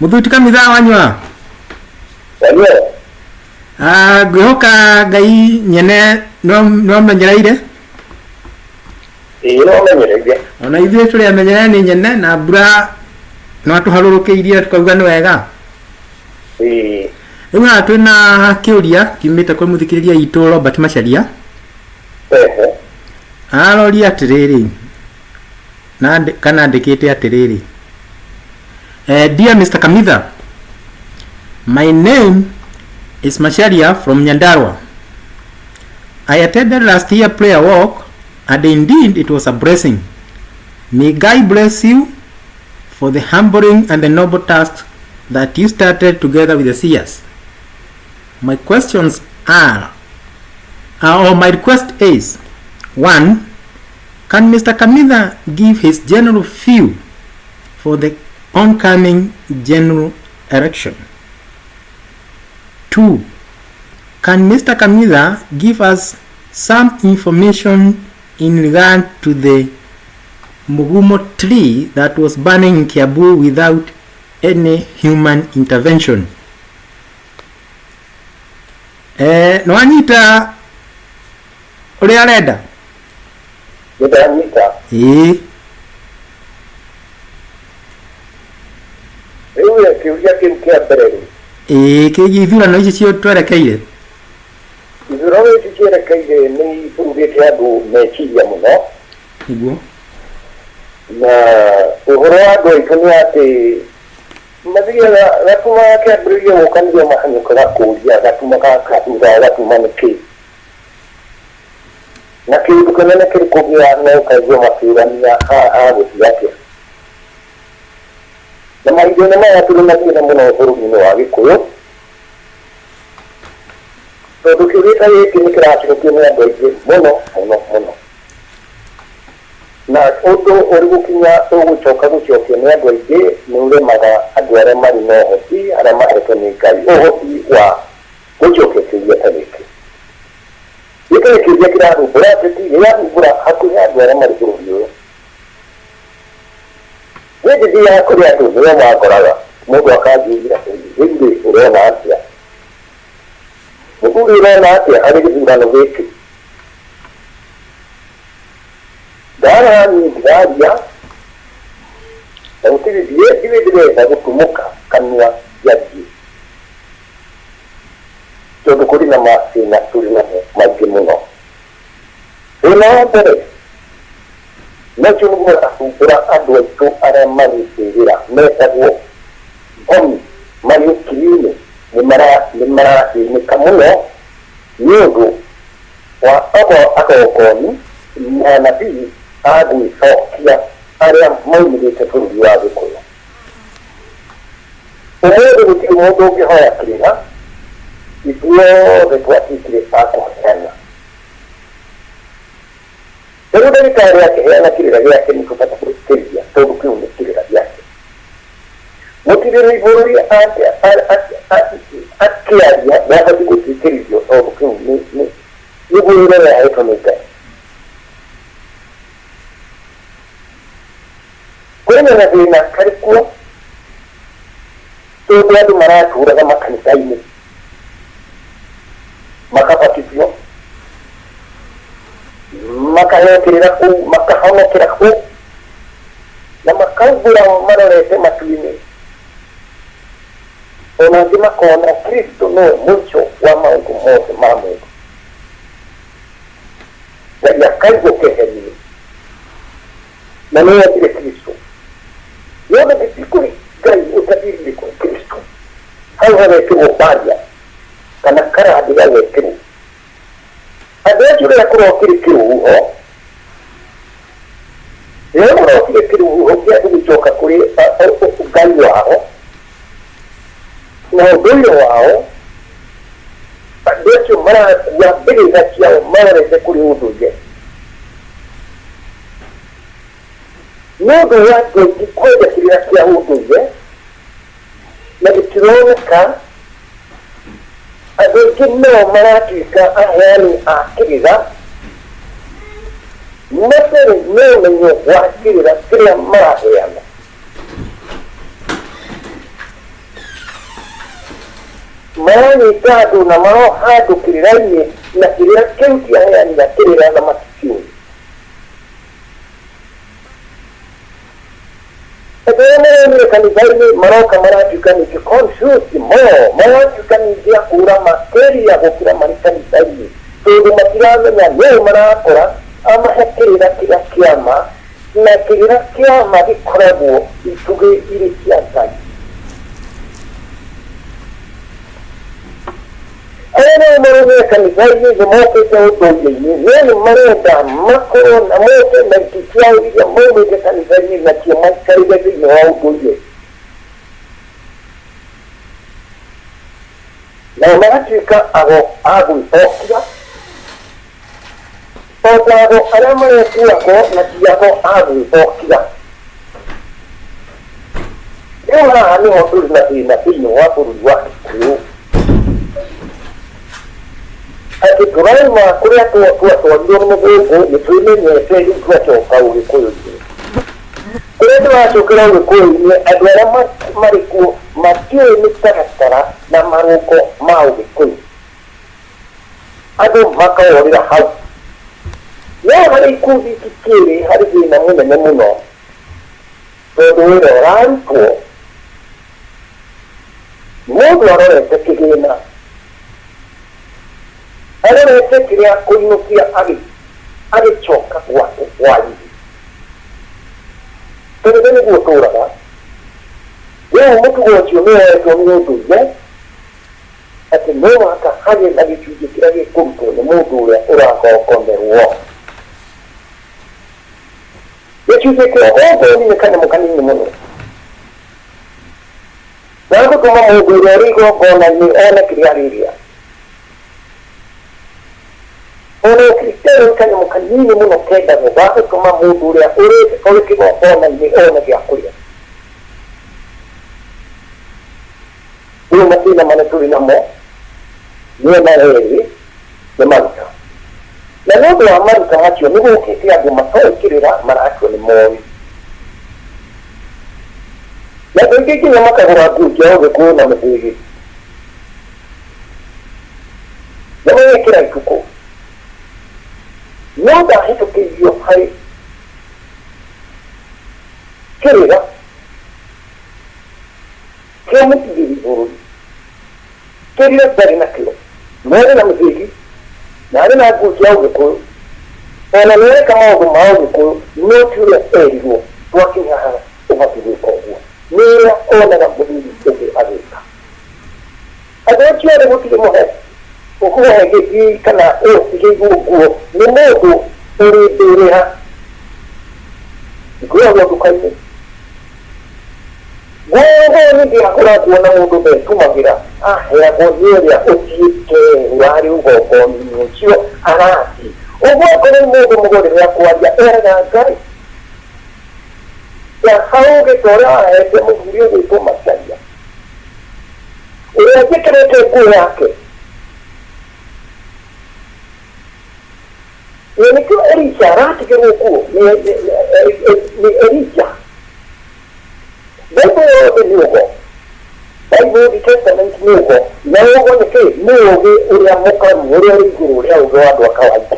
Mũthuri Kamitha wanyua? Wanyua. Ah, ngwĩhoka Ngai nyene no amenyereire. Ĩĩ no amenyereire. Ona ithuĩ tũrĩ amenyerere nĩ nyene na mbura no atũharũrũkĩirie tukauga nĩ wega. Ĩĩ. Rĩu haha twĩna kĩũria kiumĩte kwĩ mũthikĩrĩria witũ Robert Macharia. Ehe. Aroria atĩrĩrĩ, na kana andĩkĩte atĩrĩrĩ, Dear Mr. Kamitha, my name is Macharia from Nyandarua. I attended last year prayer walk and indeed it was a blessing. May God bless you for the humbling and the noble task that you started together with the seers. My questions are, or my request is, 1, can Mr. Kamitha give his general view for the oncoming general election? 2, can Mr. Kamitha give us some information in regard to the Mugumo tree that was burning in Kiambu without any human intervention? Nĩ wanyita ũrĩa arenda? Nĩ ndanyita. Ĩĩ. Rĩu ĩ, kĩũria kĩu kĩa mbere rĩ? Ĩĩ, kĩgiĩ ithurano ici cio twerekeire. Ithurano ici cierekeire nĩ iburugĩte andũ meciria mũno. Nĩguo. Na ũhoro wa andũ aitũ nĩ atĩ mathiaga gatuma gakĩambĩrĩria gũka nĩrĩo mahanyũkaga kũria gatuma gaka thutha wa gatuma nĩ kĩ. Na kĩũndũ kĩnene kĩrĩ kũgĩa na ũkaigua makĩũrania haha hagũthiĩ atĩa. Na mahinda-inĩ maya tũrĩ na thĩna mũno bũrũri-inĩ wa Gĩkũyũ, tondũ kĩũria ta gĩkĩ nĩ kĩracokio nĩ andũ aingĩ mũno mũno mũno. Na ũndũ ũrĩ gũkinya ũgũcoka gũcokio nĩ andũ aingĩ nĩ ũremaga andũ arĩa marĩ na ũhoti, arĩa mahetwo nĩ Ngai ũhoti wa gũcokia kĩũria ta gĩkĩ. Gĩkĩ nĩ kĩũria kĩrathumbũra ateti, gĩgathumbũra hakuhĩ andũ arĩa marĩ bũrũri ũyũ. Niĩ ngĩthiaga kũrĩ andũ nĩo mangoraga, mũndũ akanjũria atĩrĩ, rĩu rĩ, ũrona atĩa? Mũthuri ũrona atĩa harĩ gĩthurano gĩkĩ? Ndara niĩ ndiraria, na gũtirĩ ndirĩ ndĩrenda gũtumũka kanua njarie, tondũ kũrĩ na mathĩna tũrĩ namo maingĩ mũno. Thĩna wa mbere, na ũcio nĩguo ũrathumbũra andũ aitũ arĩa marĩ mbĩrĩra metagwo ngomi marĩ ũkiri-inĩ, nĩ marathĩnĩka mũno nĩ ũndũ wa agongoni na anabii a gwĩcokia arĩa maumĩrĩte bũrũri wa Gĩkũyũ. Ũmũthĩ gũtirĩ mũndũ ũngĩhoya kĩrĩra, ithuothe twatuĩkire a kũheana. Rĩu ndagĩtarĩ akĩheana kĩrĩra gĩake nĩ tũbatiĩ gũthikĩrĩria tondũ kĩu nĩ kĩrĩra gĩake. Mũtirĩrĩri bũrũri akĩaria nĩ abatiĩ gũthikĩrĩrio tondũ kĩu nĩguo wĩra ũrĩa ahetwo nĩ Ngai. Kwĩna gathĩna karĩ kuo tondũ andũ maratũraga makanitha-inĩ makabatithio makaheo kĩrĩra kũu makahonokera kũu na makaumbũra marorete matu-inĩ ona angĩ makona Kristo nĩwe mũico wa maũndũ mothe ma mũndũ. Ngai akaigwo keheri-inĩ na nĩwe wombire Kristo. Nĩ ũndũ ti kũrĩ Ngai ũtathirire kũrĩ Kristo. Hau hagekĩrwo barrier kana karandĩ gagekĩrwo. Andũ acio rĩrĩa kũrokire kĩrũhuho, rĩrĩa kũrokire kĩrũhuho kĩa andũ gũcoka kũrĩ Ngai wao na ũndũire wao, andũ acio marakua mbĩrĩra ciao marorete kũrĩ ũndũire. Nĩ ũndũ wa andũ aingĩ kwenda kĩrĩra kĩa ũndũire na gĩtironeka, andũ aingĩ nao maratuĩka aheani a kĩrĩra matarĩ na ũmenyo wa kĩrĩra kĩrĩa maraheana. Maranyita andũ na maroha andũ kĩrĩra-inĩ na kĩrĩra kĩu kĩaheanire kĩrĩra na matikĩũĩ. Andũ arĩa maraumire kanitha-inĩ maroka maratuĩka ningĩ confused more, maratuĩka ningĩ a kũũra makĩria gũkĩra marĩ kanitha-inĩ, tondũ matiramenya nũũ marakora amahe kĩrĩra kĩrĩa kĩa ma, na kĩrĩra kĩa ma gĩkoragwo itugĩ irĩ cia Ngai. Arĩa nao maraumire kanitha-inĩ nĩ mokĩte ũndũire-inĩ, no nĩ marenda makorwo na moke na itĩ ciao iria maumĩte kanitha-inĩ nacio maikarĩre thĩinĩ wa ũndũire. Nao magatuĩka ago a gwĩcokia, o ta ago arĩa maretua ago na ti ago a gwĩcokia. Rĩu haha nĩho tũrĩ na thĩna thĩinĩ wa bũrũri wa Gĩkũyũ, atĩ tũrauma kũrĩa twatwarirwo nĩ mũthũngũ, nĩ twĩmenyete rĩu twacoka ũgĩkũyũ-inĩ. Kũrĩa tũracokera ũgĩkũyũ-inĩ, andũ arĩa marĩ kuo matiũĩ mĩtaratara na marũngo ma ũgĩkũyũ. Andũ makorĩra hau. No harĩ ikundi ici cierĩ harĩ thĩna mũnene mũno, tondũ wĩra ũrarutwo mũndũ arorete kĩgĩna, arorete kĩrĩa kũinũkia agĩcoka gwake hwaĩ-inĩ. Tondũ we nĩguo ũtũraga. Rĩu mũtugo ũcio nĩ woetwo nĩ ũndũire atĩ no mũhaka hagĩe na gĩcunjĩ kĩrĩa gĩkũrutwo nĩ mũndũ ũrĩa ũragongonerwo. Gĩcunjĩ kĩa ũgongoni nĩ kanyamũ kanini mũno ga gũtũma mũndũ ũrĩa ũrĩ igongona-inĩ one kĩrĩa arĩrĩa. Ona Ũkristiano nĩ kanyamũ kanini mũno kendagwo ga gũtũma mũndũ ũrĩa ũrĩ kĩgongona-inĩ one gĩa kũrĩa. Rĩu mathĩna marĩa tũrĩ namo mĩena yerĩ nĩ maruta. Na nĩ ũndũ wa maruta macio nĩ gũkĩte andũ matoĩ kĩrĩra maratua nĩ moĩ. Na andũ aingĩ nginya makagũra nguo cia ũgĩkũyũ na mĩthĩgĩ. Na magekĩra ibukũ. No ndahĩtũkĩirio harĩ kĩrĩra kĩa mũtigĩri bũrũri. Kĩrĩra ndarĩ nakĩo, no arĩ na mĩthĩgi, na arĩ na nguo cia ũgĩkũyũ, ona nĩ areka maũndũ ma ũgĩkũyũ, no ti ũrĩa erirwo twakinya haha ũbatiĩ gwĩka ũguo. Nĩ ũrĩa onaga mũthuri ũngĩ agĩka. Andũ acio othe gũtirĩ mũhe ũkũhe gĩthiĩ kana ũtigĩirwo nguo nĩ mũndũ ũrĩ mbĩrĩra. Ngoragwo nduka-inĩ. Guothe nĩndĩrakoragwo na mũndũ ndetumagĩra, aheagwo nĩ ũrĩa ũthiĩte ũrarĩ ũgongoni-inĩ ũcio arathiĩ. Ũguo akorwo nĩ mũndũ mũgo rĩrĩa akwaria eraga Ngai ta hau gĩta ũrĩa wahete mũthuri ũgwĩtwo Macharia, ũrĩa njĩkĩrĩte nguo yake. Na nĩkĩo Elisha aratigĩrwo nguo nĩ Elija. Bible yothe nĩ ũgo. Bible Old Testament nĩ ũgo. Na ũgo nĩ kĩ? Nĩ ũgĩ ũrĩa mũkaru, ũrĩa ũrĩ igũrũ rĩa ũgĩ wa andũ a kawaida.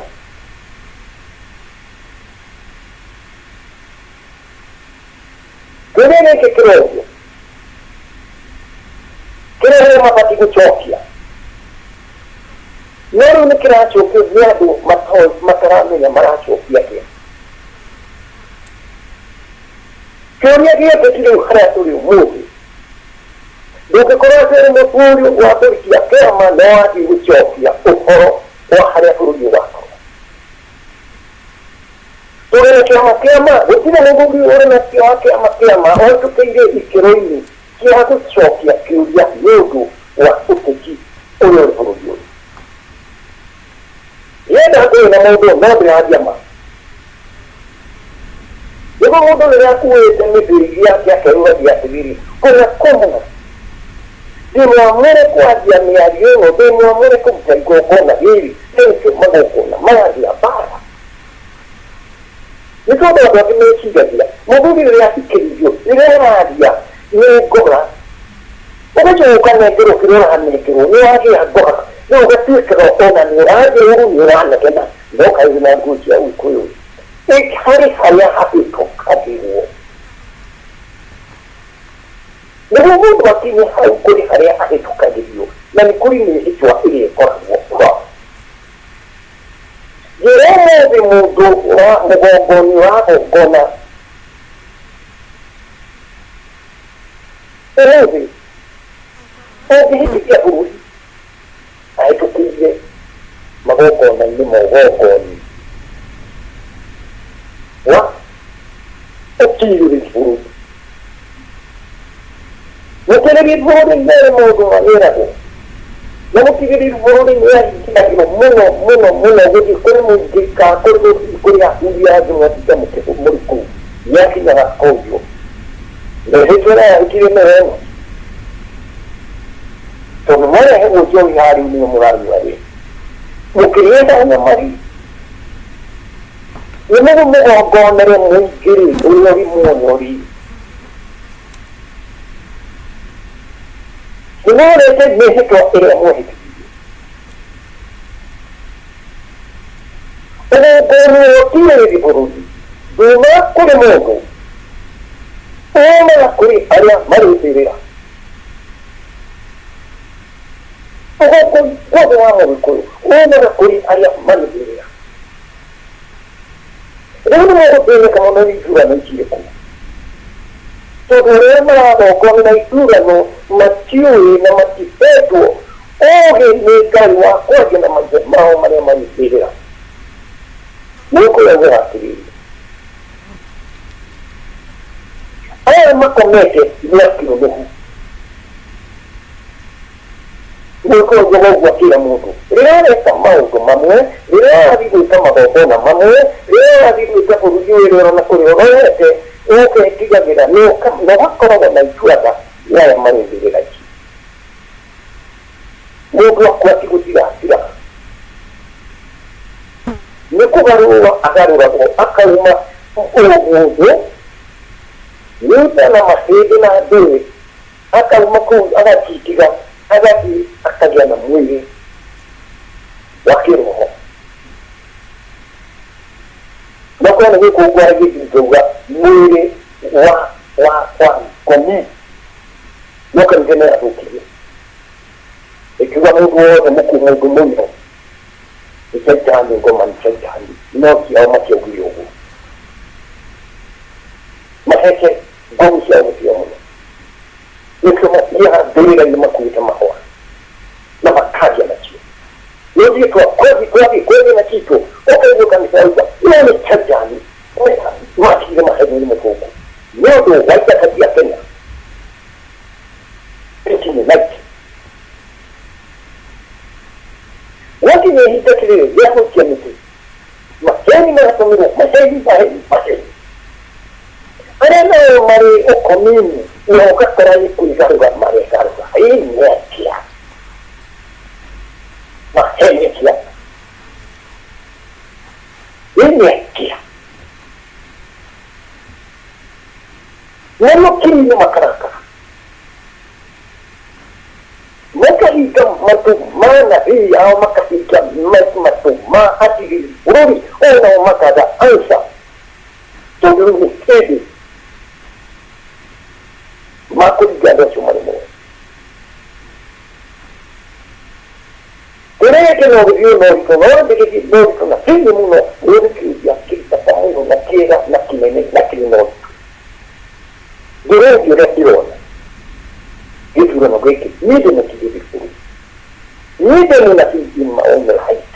Kĩũria gĩkĩ kĩrorio, kĩrĩa arĩa mabatiĩ gũcokia, no rĩu nĩ kĩracokio nĩ andũ matoĩ, mataramenya maracokia atĩa. Kĩũria gĩothe ti rĩu harĩa tũrĩ ũmũthĩ. Ndũngĩkorwo atĩ ũrĩ mũthuri wa mbũri cia kĩama na wathiĩ gũcokia ũhoro wa harĩa bũrũri ũgakorwo. Tũrĩ na kĩama kĩa ma? Gũtirĩ mũthuri ũrĩ na kĩo wa kĩama kĩa ma ũhĩtũkĩire ikĩro-inĩ cia gũcokia kĩũria nĩ ũndũ wa ũteti ũrĩa ũrĩ bũrũri ũyũ. Ndienda ngũĩ na mũndũ no ndĩraria ma. Nĩguo mũndũ rĩrĩa akuĩte mĩthĩgi yake akeyũragia atĩrĩrĩ, kũna kũna ndĩ mwamũre kwaria mĩario ĩno, ndĩ mwamũre kũruta igongona rĩrĩ, na nĩkĩo magongona maragĩa mbara. Nĩ tondũ andũ angĩ meciragia mũthuri rĩrĩa athikĩrĩirio, rĩrĩa araria nĩ ngora. Ũgacoka ũkanengerwo kĩrĩa ũranengerwo nĩ wagĩa ngora no ũgatuĩkaga ona nĩ ũrathiĩ ũru nĩ ũranegena no kaĩ na nguo cia Ũgĩkũyũ harĩ harĩa hahĩtũkagĩrwo nĩguo mũndũ akinye hau kũrĩ harĩa ahĩtũkagĩrio na nĩ kũrĩ mĩhĩtwa ĩrĩa ĩkoragwo ho. Njĩra ũmũthĩ mũndũ wa mũgongoni wagongona ũmũthĩ ũngĩhĩtithia bũrũri ahĩtũkĩire magongona-inĩ ma ũgongoni wa ũtirĩrĩri bũrũri. Mũtirĩrĩri bũrũri nĩ maũndũ mageragwo na mũtirĩrĩri bũrũri nĩ ahingagĩrwo mũno mũno mũno gũthiĩ kũrĩ mũingĩ kana kũrĩ gũthiĩ kũrĩ athuri angĩ mwatinda mũrĩ kũu nĩ akinyaga akorio mĩhĩtwa ĩrĩa yahĩtire nĩyo ĩno tondũ mwarehagwo njohi harĩa nĩyo mũranyua rĩ mũkĩrĩaga nyama rĩ nĩ mũgũ mũgongonere mũingĩ rĩ ũrĩa ũrĩ muoyo rĩ nĩ mworete mĩhĩtwa ĩrĩa mwehĩtire. Ũgongoni wa ũtirĩrĩri bũrũri nduma kũrĩ mũndũ umaga kũrĩ arĩa marĩ mbĩrĩra. Ũgongoni wothe wa Mũgĩkũyũ umaga kũrĩ arĩa marĩ mbĩrĩra. Rĩu nĩ mũgũthĩnĩka mũno nĩ ithurano ici irĩ kuo tondũ arĩa maragongona ithurano matiũĩ na matihetwo ũũgĩ nĩ Ngai wa kwaria na maithe mao marĩa marĩ mbĩrĩra. Nĩũkũrauga atĩrĩrĩ, aya makomete nĩ akĩũnũhu. Mũgĩkũyũ augaga ũguo akĩra mũndũ rĩrĩa ũreka maũndũ mamwe, rĩrĩa ũrathiĩ gwĩka magongona mamwe, rĩrĩa ũrathiĩ gwĩka bũrũri ũyũ ũrĩa na kũrĩa ũrorete, ũketigagĩra na ũgakoragwo na itua nda rĩa arĩa marĩ mbĩrĩra ici. Mũndũ akua ti gũthira athiraga, nĩ kũgarũrwo agarũragwo akauma ũmũndũ nyũmba na mahĩndĩ na ndũĩ, akauma kũu agatindiga agathiĩ akagĩa na mwĩrĩ wa kĩroho. No korwo nĩ gũkũ ngwaragia ingĩuga mwĩrĩ wa wa wa ngomi no kanitha nĩ yathũkirie ĩkiuga mũndũ wothe mũkuũ mũndũ mũiro nĩ caitani ngoma nĩ caitani no ciao matiaugire ũguo mahete ngomi ciao gĩtĩo mũno nĩkĩo mathiaga mbĩrĩra-inĩ makuĩte mahũa na makaria nacio nĩ ũthiĩ twa kwathiĩ kwathiĩ kwathiĩ na citũ ũkaigua kanitha yauga ĩyo nĩ caitani matigire maheni-inĩ mũthũngũ nĩ ũndũ wa ithaka cia Kenya 1890 gwakinya ihinda kĩrĩrĩ rĩa gũikia mĩtĩ maheni magatũmĩrwo maheni maheni maheni arĩa nao marĩ ũkomi-inĩ na ũgakora nĩ kwĩgarũra maregarũra ĩ nĩ atĩa maheni atĩa ĩ nĩ atĩa nĩ makiri-inĩ makarakara makahinga matũ ma anabii ao makahinga matũ ma atigĩri bũrũri onao makaga answer tondũ rĩu nĩ hĩndĩ makũringa andũ acio marĩ muoyo. Kũrĩte no gĩthiĩ na ũritũ no ndĩgĩthiĩ na ũritũ na kĩnyi mũno nĩ kĩũria kĩrĩ bata mũno na kĩega na kĩnene na kĩrĩ na ũritũ. Ndĩrendia ũrĩa ndĩrona gĩthurano gĩkĩ niĩ ndĩ mũtigĩri bũrũri niĩ ndĩ mũnabii in my own right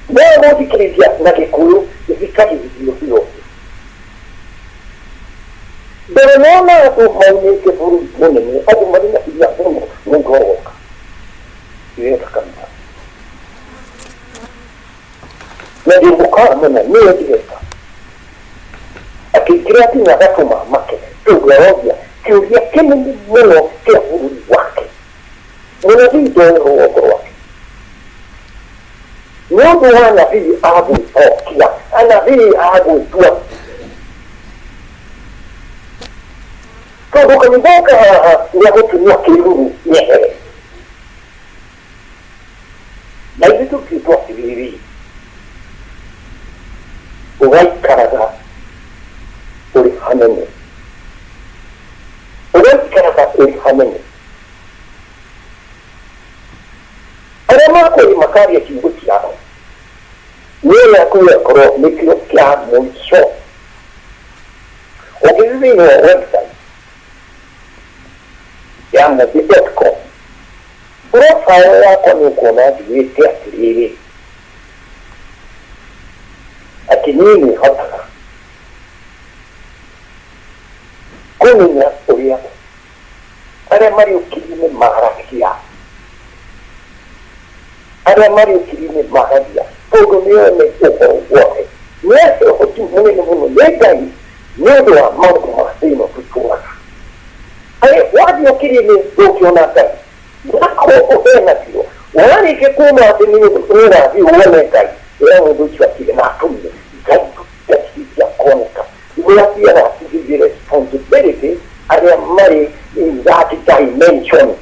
no mũthikĩrĩria na Gĩkũyũ thikagĩrĩrio ciothe mbere nona andũ maumĩte bũrũri mũnene andũ marĩ na hinya mũno mũndũ aroka ĩreta kanitha na ndĩmũkamena nĩwe ndĩreka akĩingĩra nginya agatũma make tondũ aroria kĩũria kĩnene mũno kĩa bũrũri wake. Mũnabii ndoĩ rũgongo rwake nĩ ũndũ wa anabii a gwĩcokia anabii a gwĩtua. Tondũ kanitha oka haha nĩ agũtunywo kĩruru nyehere. Na ithuĩ tũkĩtwo atĩrĩrĩ, ũgaikaraga ũrĩ hanene. Ũgaikaraga ũrĩ hanene. Arĩa makwaria makaria kiugo kĩao. Mĩoyo yaku ĩgakorwo nĩkĩo kĩa mũico. Ũngĩthiĩ thĩinĩ wa website ya mũmbi.com, profile yakwa nĩ ũkuona njugĩte atĩrĩrĩ, atĩ niĩ nĩ hotaga kũmenya ũrĩa arĩa marĩ ũkiri-inĩ maragia, arĩa marĩ ũkiri-inĩ maragia, tondũ nĩo nĩ ũhoro wothe. Nĩ ahe ũhoti mũnene mũno nĩ Ngai nĩ ũndũ wa maũndũ ma thĩ ĩno tũtũraga. Harĩ wathiĩ ũkiri-inĩ ndũngĩona Ngai, wakorwo ũhenagio, warĩkia kuona atĩ nĩ ũrathiĩ wone Ngai, ĩra mũndũ ũcio atige na atũmie Ngai ndatigithia kuoneka. Nĩ athiaga atigithie responsibility arĩa marĩ in that dimension.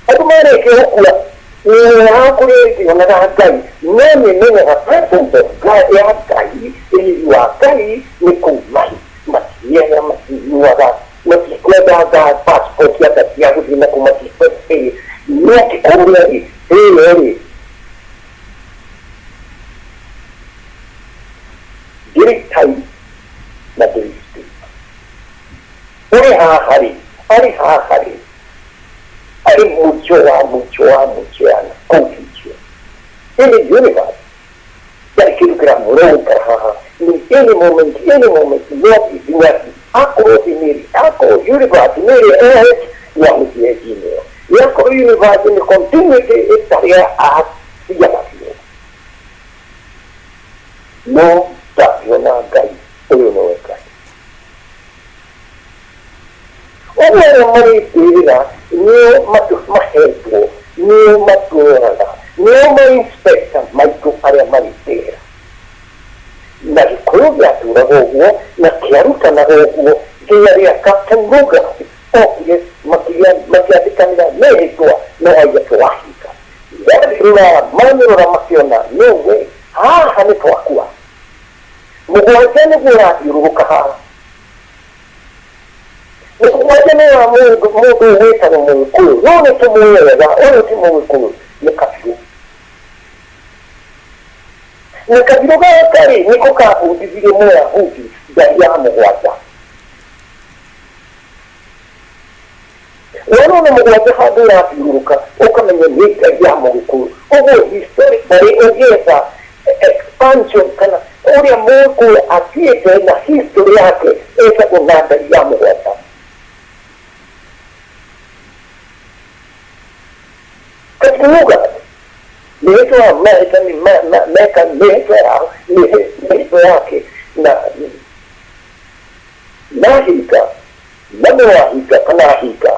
Andũ marĩkia gũkua mĩoyo yao kũrĩa ĩngĩonaga Ngai, no nĩ menyaga presence of God ya Ngai, riri wa Ngai nĩ kũu marĩ. Matirĩaga, matinyuaga, matikwenda passport anga cia gũthiĩ nakũu, matikwenda kĩ. No atĩ kũrĩa rĩ, ĩyo rĩ, ndĩrĩ time na ndĩrĩ space. Ũrĩ haha rĩ, arĩ haha rĩ, arĩ mũico wa mũico wa mũico ya nakũu future. In the universe, ndarĩ kĩndũ kĩramwĩra gũikara haha. Ni any moment, any moment, no athiĩ nginya akorwo thĩ nĩ ĩrĩ, akorwo universe nĩ ĩrĩ ehe, no amĩthiĩ edge-inĩ ĩyo. Yakorwo universe nĩ continuity ĩtarĩ athiaga biũ. No ndangĩona Ngai, ũyũ nĩwe Ngai. Ũguo arĩa marĩ mbĩrĩra nĩo mahetwo, nĩo matũroraga, nĩo ma inspector maitũ arĩa marĩ mbĩrĩra. Na Gĩkũyũ gĩatũraga ũguo na kĩarutanaga ũguo nginya rĩrĩa Captain Lugard okire makĩandĩkanĩra mĩhĩtwa no Waiyaki wahinga. Wathiĩ Rũraya mamĩrora makĩona no way, haha nĩ twakua. Mũgwanja nĩguo ũrathiũrũrũka haha. Mũgwanja nĩ wa mũndũ mũndũ wĩtagwo Mũgĩkũyũ, no nĩ tũmũĩ wega, ũyũ ti Mũgĩkũyũ, nĩ kabirũ. Na kabirũ gaka rĩ, nĩko kabundithirie Mũyahudi ndari ya mũgwanja. Wona mũgwanja handũ ũrathiũrũrũka, ũkamenya nĩ ndari ya Mũgĩkũyũ. Ũguo historically ũngĩetha expansion kana ũrĩa Mũgĩkũyũ athiĩte na history yake ĩtagwo na ndari ya mũgwanja. Captain Lugard mĩhĩtwa yao mehĩtani meka mĩhĩtwa yao mĩhĩtwa yake na nahinga na nĩwahinga kana ahinga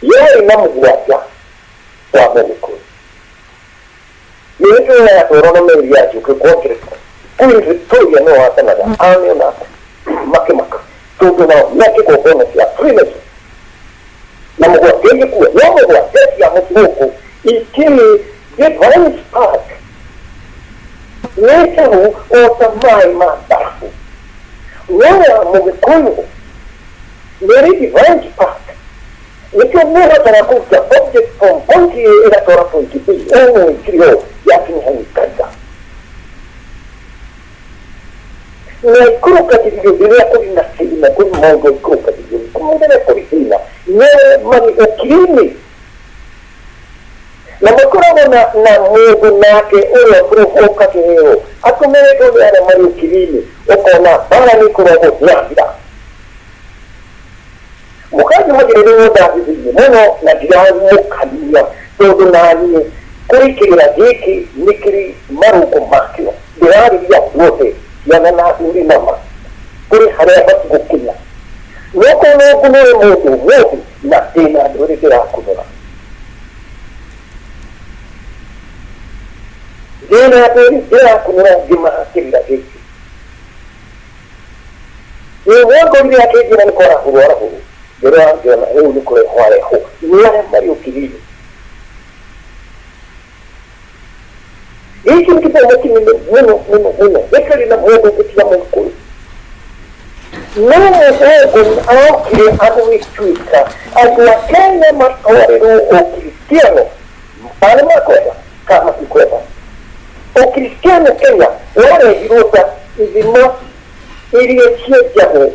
yarĩ na mũgwanja wa Mũgĩkũyũ. Mĩhĩtwa ĩyo yatwarwo na meri ya njũkĩ kuongererwo Queen Victoria nĩwe wathanaga amĩona makĩmaka tondũ nao me kĩgongona kĩa Freemason na mũgwanja ingĩkua no mũgwanja cia gũkũ ikĩrĩ divine spark nĩ njũru o ta maĩ ma mbarabu. No ya Mũgĩkũyũ nĩ divine spark, nĩkĩo mũhotaga kũruta object from point A ĩgatwara point B, ũũ ĩkĩrĩ ũũ yakinya hau ĩkaiga na ikũrũkagĩrio rĩrĩa kũrĩ na thĩna. Kwĩ maũndũ ikũrũkagĩrio rĩrĩa kũrĩ thĩna, nĩ marĩ ũkiri-inĩ na makoragwo na mũndũ nake ũrĩa provokagĩrwo atũmĩrĩtwo nĩ arĩa marĩ ũkiri-inĩ. Ũkona mbara nĩ ĩkoragwo yathira. Mũkanji Magĩrĩre nĩ ndathithĩirie mũno na ndiramũkania tondũ naniĩ kũrĩ kĩrĩra gĩkĩ nĩ kĩrĩ marũngo makĩo. Ndĩrarĩria andũ othe, ciana na athuri, nama kũrĩ harĩa batiĩ gũkinya. No korwo no ngunũre mũndũ ũmũthĩ na ndĩna ndũrĩ ndĩrakunũra, ndĩna ndũrĩ ndĩrakunũra ngĩmaha kĩrĩra gĩkĩ. Nĩwangorire akĩnjĩra nĩ kwarahũrwo arahũrwo. Ngĩrora ngĩona rĩu nĩ kũrehwo arehwo. Nĩ arĩa marĩ ũkiri-inĩ. Gĩkĩ nĩ gĩthomo kĩnene mũno mũno mũno gĩtarĩ na mũndũ ũngĩtiga Mũgĩkũyũ. No mũthũngũ arokire agũgĩtuĩka andũ a Kenya matwarĩrwo ũkristiano kana nĩ makwenda kana matikwenda. Ũkristiano Kenya warehirwo ta ithima iria cienjagwo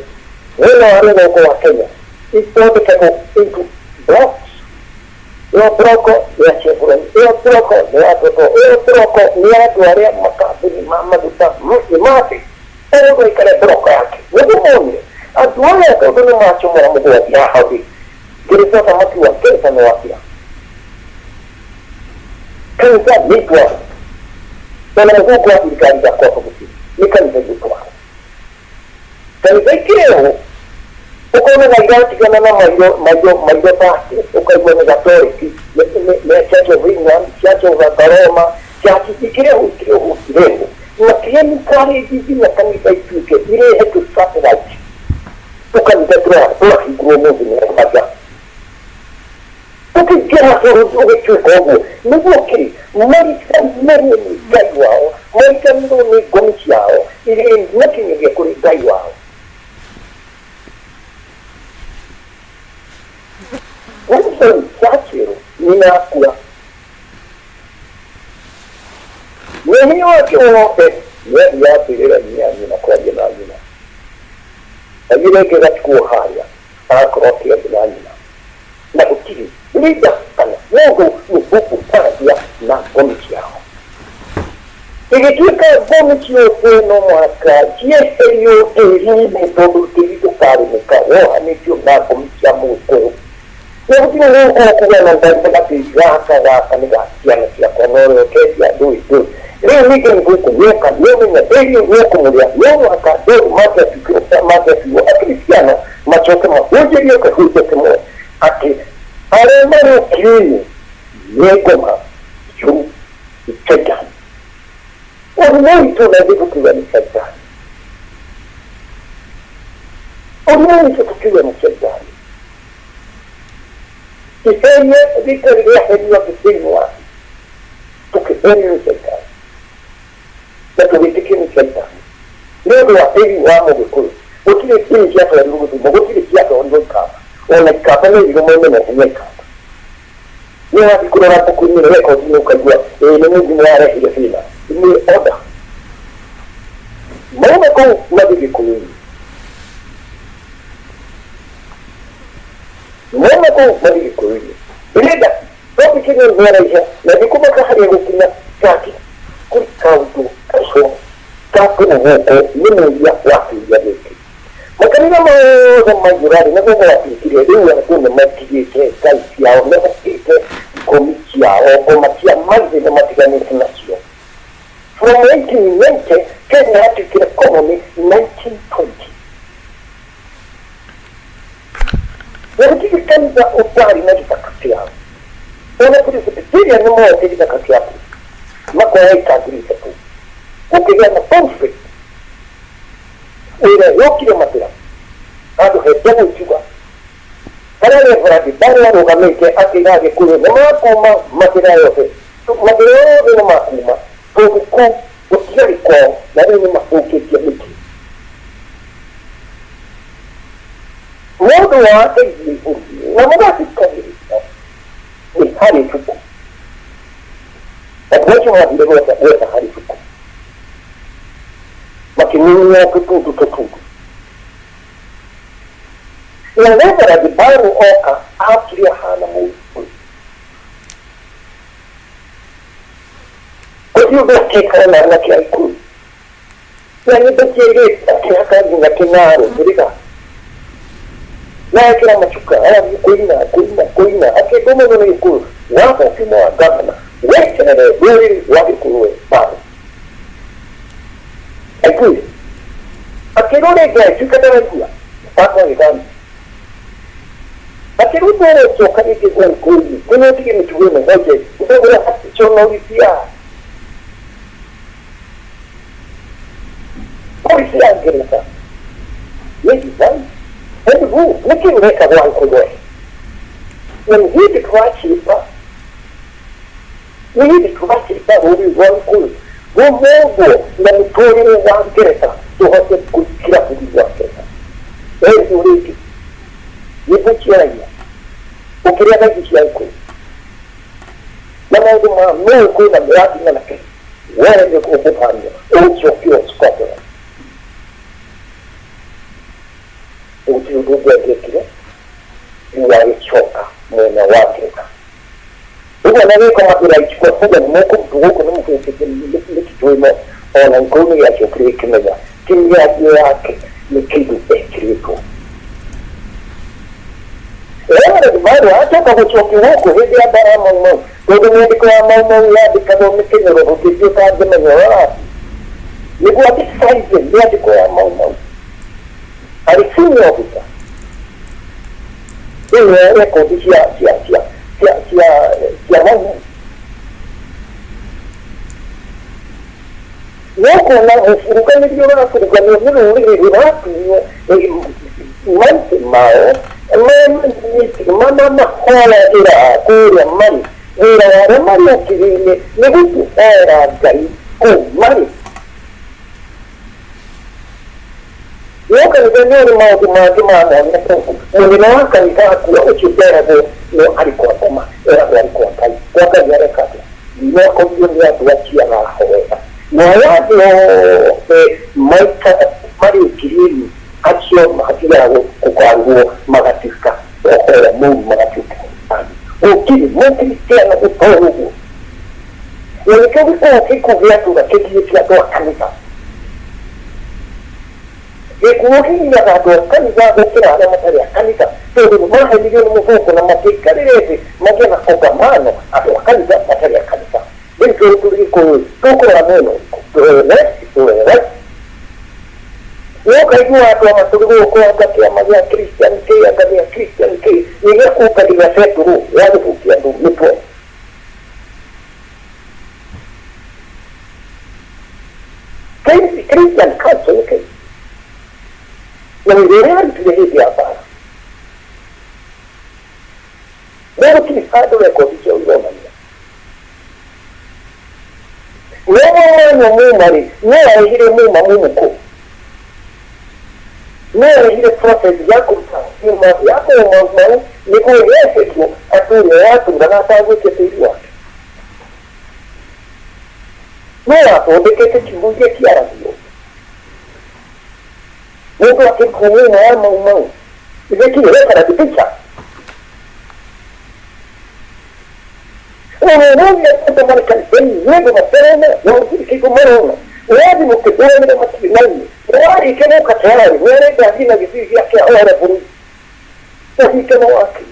mwena wa rũgongo wa Kenya ithondekagwo into blocks. Ĩyo block nĩ ya Chevron, ĩyo block nĩ ya Total, ĩyo block nĩ ya andũ arĩa makambuni ma maguta nĩ mathĩ. O mũndũ aikare block yake. Nĩguo monire andũ aya tondũ nĩ macomora mũgwanja haha thĩ. Ngeretha thamaki wa Ngeretha nĩ wakĩra. Kanitha nĩ itwaro. Ona mũthũngũ wa thirikari ndakwamba gũthiĩ. Nĩ kanitha igũtwara. Kanitha ikĩrehwo ũkona na iratigana na mairo mairo mairo take ũkaigua nĩ gatoreki nĩ nĩ Church of England, Church of Roma, church ikĩrehwo ikĩrehwo ikĩrehwo makĩ encourage nginya kanitha ituĩke irehe tũ satellite tũkanitha tũrahingũrwo mũthĩ nĩ maja Ũkĩingĩra bũrũri ũgĩtuĩka ũguo, nĩguo kĩ? Mariganĩrwo nĩ Ngai wao, mariganĩrwo nĩ ngomi ciao iria imakinyagia kũrĩ Ngai wao. Winston Churchill nyina akua, nĩ hinya wake wothe nĩathiaga mbĩrĩra-inĩ ya nyina kwaria na nyina. Athire ĩngĩgatigwo harĩa, agakorwo akĩaria na nyina. Na gũtirĩ leader kana mũndũ mũthũngũ ũtaragia na ngomi ciao. Ĩgĩtuĩka ngomi ciothe no mũhaka cieherio tĩri-inĩ tondũ tĩri ndũkarĩmĩka wohanĩtio na ngomi cia mũgĩkũyũ. Na gũtirĩ mũgĩkũyũ ũkuga na ndarĩma tĩri gaka gaka nĩ ga ciana ciakwa na ũrĩa ũkendia ndũĩ ndũĩ. Rĩu ningĩ mũthũngũ nĩoka nĩomenya tĩri ũyũ nĩũkũmũrĩa no mũhaka andũ mangĩatuirwo akristiano macoke mahunjĩrio kĩhunjio kĩmwe atĩ arĩa marĩ ũkiri-inĩ nĩ ngoma njũru nĩ Shaitani. Ũrimũ witũ na ithuĩ tũkiuga nĩ Shaitani. Ũrimũ witũ tũkiuga nĩ Shaitani. Kĩhenio rĩtarĩ rĩahenio andũ thĩinĩ wa thĩ tũkĩhenio nĩ Shaitani na tũgĩtĩkio nĩ Shaitani nĩ ũndũ wa tĩri wa Mũgĩkũyũ. Gũtirĩ ndini ciatwarirwo Gĩthumo, gũtirĩ ciatwarirwo Ikamba. Ona Ikamba nĩ irirũ maimenete nĩ Aikamba. Nĩ wathiĩ kũrora mbuku-inĩ rekondi-inĩ ũkaigua ĩĩ nĩ mũthimo warehire thĩna. Nĩ order. Mauma kũu mathiĩ Gĩkũyũ-inĩ. Mauma kũu mathiĩ Gĩkũyũ-inĩ. Ndĩrenda topic ĩno nĩaraiha na ndikũmaka harĩa gũkinya kaki kũrĩ kaũndũ kaiho ga kũrũgũkwo nĩ mũria wa kĩũria gĩkĩ. Makanitha mothe maiyũra-rĩ, nĩguo gwatuĩkire, rĩu andũ nĩmatigĩte ngai ciao, nĩmatigĩte ngomi ciao, ngoma cia maithe nĩmatiganĩte nacio. From 1890, Kenya yatuĩkire colony 1920. Na gũtirĩ kanitha ũtarĩ na gĩthaka kĩao. Ona Presbyterian nĩmoete gĩthaka kĩaku, makoya ĩka 3,000. Gũkĩgĩa na conflict. Wĩra yokire matĩra handũ he mbegũ njuga harĩa Reverend Barrow arũgamĩte akĩra Agĩkũyũ nĩ makuma matĩra yothe matĩra yothe nĩ makuma tondũ kũu gũtiarĩ kwao na rĩu nĩ mathũkĩtie mĩtĩ. Mũndũ wa ateithie bũrũri na mũgathikagĩrĩria nĩ harĩ ibuku. Andũ acio mathire gwetha harĩ ibuku. Makĩng'ung'ua tũtundu tũtundu. Na Reverend Barrow oka akire ahana mũgĩkũyũ. Gũtirĩ ũndũ akekara na anake a Gĩkũyũ. Na nyĩmbo cia airĩtu akĩhaka nginya kĩng'aro kĩrĩga. Na ekĩra macuka arathiĩ kũina kũina kũina akĩendwo mũno nĩ Gĩkũyũ. Watho ũkiuma wa ngavana weterere rũrĩrĩ rwa Gĩkũyũ we Barrow. Aiguire. Akĩrwo rĩngĩ agĩtuĩka ndaraigua. Mũbango agĩthamia. Akĩrwo ndũgũcoka rĩngĩ Ũgĩkũyũ-inĩ nginya ũtige mĩtugo ĩno moja ũraconorithia polisi ya Ngeretha. Nĩ ndibei. Nĩ nĩkĩ ũreka gwa gĩkũyũ? Na nĩ hĩndĩ tũracimba, nĩ hĩndĩ tũracimba rũrĩrĩ rwa Gĩkũyũ rũmũndwo na mũtũrĩre wa Ngeretha tũhote kũingĩra bũrũri wa Ngeretha. Ũndũ rĩngĩ nyĩmbo ciaragia ũkĩrĩa ici cia Gĩkũyũ na maũndũ ma mũgĩkũyũ na mĩrathimo na kĩ wee nĩ ũkũbania ũgũcokio Scotland. Gũtirĩ ũndũ ũngĩ angĩekire, rĩu agĩcoka mwena wa Ngeretha. Ũguo na gĩko makĩra ichukua kuga nĩ mũkũrutwo gũkũ nĩ mũbĩtĩte mĩtitũ ĩno, ona Gĩkũyũ nĩ gĩacokire gĩkĩmenya ti mĩario yake, nĩ kĩndũ ekĩrĩtwo. Reverend Marwa acoka gũcokio gũkũ hĩndĩ ya mbara ya Mau Mau, tondũ mĩandĩko ya Mau Mau yandĩkagwo nĩ kĩnyoro gũkĩthiĩ ũtangĩmenya ũrĩa ũrathiĩ, nĩguo agĩcaithie mĩandĩko ya Mau Mau arĩ senior officer thĩinĩ wa rekondi cia cia cia cia cia cia Mau Mau. Nĩũkuona mũburuganĩrio ũraburuganio nĩ rũrĩrĩ rũratunywo maithe mao mahoyagĩra kũrĩa marĩ, wĩra wa arĩa marĩ ũkiri-inĩ nĩ gũtũhoera Ngai kũu marĩ. No kanitha nĩ ũrĩ maũndũ mangĩ ma mwanya, tondũ mũnene wa kanitha akua ũcio nderagwo no arĩ kwa ngoma, eragwo arĩ kwa Ngai. Kwa Ngai areka atĩa? Nĩakorirwo nĩ andũ acio arahoera, na aya angĩ othe maikara marĩ ũkiri-inĩ, acio mathiaga kũgarũrwo magatuĩka roho mũru, magatuĩka gũtirĩ mũkristiano ũtoĩ ũguo. Na nĩkĩo gĩkoragwo gĩkuũ gĩatũra kĩgiĩte andũ a kanitha. Gĩkuũ kĩgiaga andũ a kanitha gũkĩra arĩa matarĩ a kanitha, tondũ nĩ mahenirio nĩ mũthũngũ na matiaikarire thĩ magĩe na kongamano andũ a kanitha matarĩ a kanitha. Rĩu tũrĩ tũrĩ Gĩkũyũ tũkũrora mwena ũrĩkũ? Tũrore left, tũrore right? No ũkaigua andũ ama tũrĩ gũkũ anga kĩama gĩa Christian kĩ, anga gĩa Christian kĩ, nĩ gĩa kũngania betũrũ ya gũthũkia andũ mĩtwe. Christian Council nĩ kĩĩ? Na wĩra ũrĩa arutire hĩndĩ ya mbara. No gũtirĩ handũ rekondi ciao ironania. No mwanyua muma-rĩ, no arehire muma mũmũkũ. No arehire process ya kũruta muma ya kũma mau nĩguo yeherio andũ ũrĩa watũraga atagwĩtia tĩri wake. No wathondekete kiugo iria kĩaragio. Mũndũ akĩrutwo muma ya Mau Mau. Ithe kĩ reference picture. Ũrĩa andũ marĩ kanitha-inĩ nĩ andũ matarona na gũtirĩ kĩndũ marona. Ũrathiĩ mũkĩhũranĩra matirĩ na inyuĩ. Warĩkia gũka tayari nĩ arenda athiĩ na gĩthiĩ gĩake ahoere bũrũri. Ũhingano wake.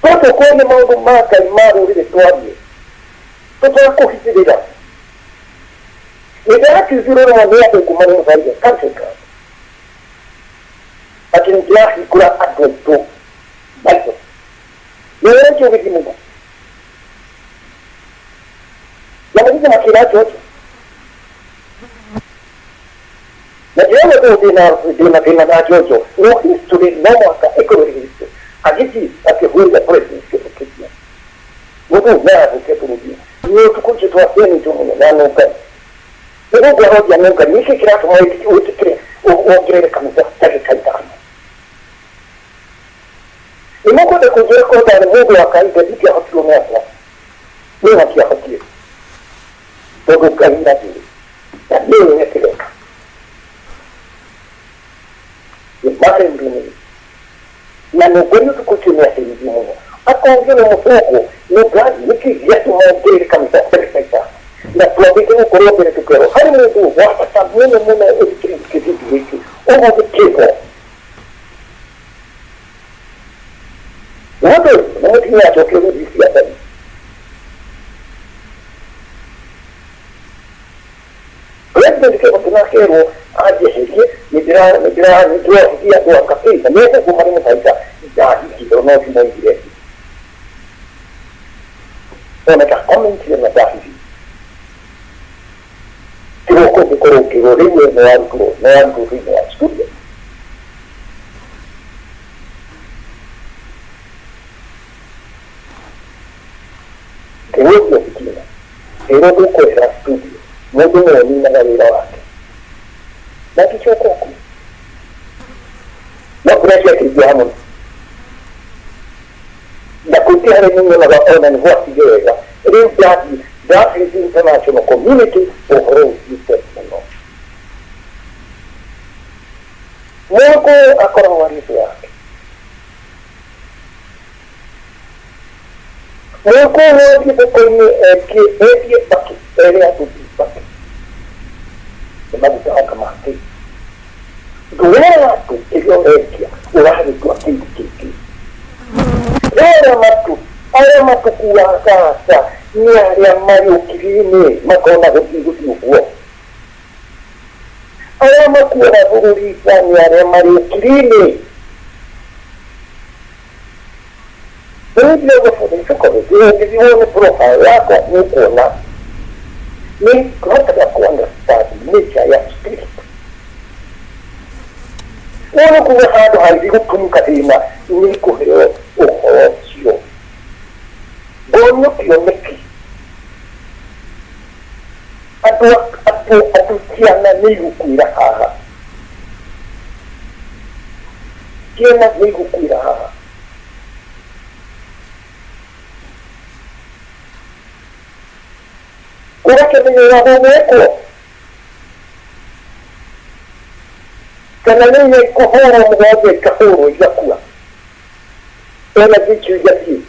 Tondũ kwaria maũndũ ma Ngai ma rũrĩrĩ twarie. Tũtakũhithĩrĩra. Nĩ ndĩrakiugire rĩmwe nĩ andũ kuma nĩ Mũthaiga Country Club. Atĩ nĩ ndĩrahingũra andũ aitũ maitho. Nĩ ũrĩa ũgĩthiĩ mũno. Na mũthenya makĩra George. Na ndĩrona tondũ ndĩna thĩna na George, no history no mũhaka ĩkorwo ĩrĩ history. Agĩthiĩ akĩhũrĩra president Kĩbakĩ. Mũndũ ũyũ nĩarathũkia bũrũri. Nĩ ũtukũ ũcio twathenĩtwo mũno na nũngari. Nĩguo ngwaroria nũngari, nĩkĩ kĩratũma wĩtĩkĩre wongerere kanitha ndagĩka ithano? Nĩ mũkwenda kũnjĩra korwo ndarĩ mũndũ wa kawaida ndingĩahotirwo nĩ andũ acio? Niĩ matiahotire. Tondũ Ngai nĩanjũĩ na nĩũĩ ũrĩa ndĩreka. Nĩ maremirwo nĩ niĩ. Na nũngari ũtukũ ũcio nĩ athĩnirio mũno. Akorio nĩ mũthũngũ, nũngari nĩkĩ gĩatũma wongerere kanitha ndagĩka ithano? Na twambĩte gũkorwo mbere tũkerwo harĩ mũndũ wa bata mũno mũno ũthikĩrĩirie kĩbindi gĩkĩ ũmũthĩ kĩho. Mũndũ nĩ mũtumia acokire gũthiĩ ciaca-inĩ. President Kibaki akerwo anjeherie nĩndĩrohithia andũ a Kapei na megũkũ marĩ mũbaita ndahithire no ndimoigire ona ndakomentire na ndahithire. Gũkũ ũngĩkorwo ũkĩrwo rĩu we nĩ warutwo nĩ warutwo thĩinĩ wa studio. Ngĩgũkia thitima ngĩrwo ndũkwehera studio, mũndũ nĩwe ũninaga wĩra wake, na ngĩcoka kuo no pressure ĩkĩingĩha mũno na kũingĩha rĩu nyonaga ona nĩ gwathiĩ wega. Rĩu ndathiĩ ndabace international community, ũhoro ũthiĩte mũno, mũgĩkũyũ akoragwo arĩ thũ yake. Mũgĩkũyũ athiĩ thoko-inĩ endie endie mbakĩ, ere andũ thi mbakĩ nĩ maguta anga make, ndũrera andũ kĩrĩa ũrendia, ũragĩtua kĩndũ kĩngĩ. Rĩu arĩa matũkuaga gasa nĩ arĩa marĩ ũkiri-inĩ, makona gũthiĩ gũthiĩ ũguo. Arĩa makuaga bũrũri nja nĩ arĩa marĩ ũkiri-inĩ. Rĩu ndĩrauga for the sake of it, ũngĩthiĩ wone profile yakwa nĩ ũkuona nĩ hotaga kũ understand nature ya spirit. Ũũ nĩ kuga handũ hangĩ gũtumũka thĩna nĩ ngũheo ũhoro ũcio, ngonio kĩoneki. Andũ andũ andũ ciana nĩ igũkuĩra haha, ciana nĩ igũkuĩra haha. Ũgakĩmenya ũrĩa gũgwĩkwo kana nĩ inya ikũhũrwo mũgwanja, ikahũrwo igakua, ona cicio igathiĩ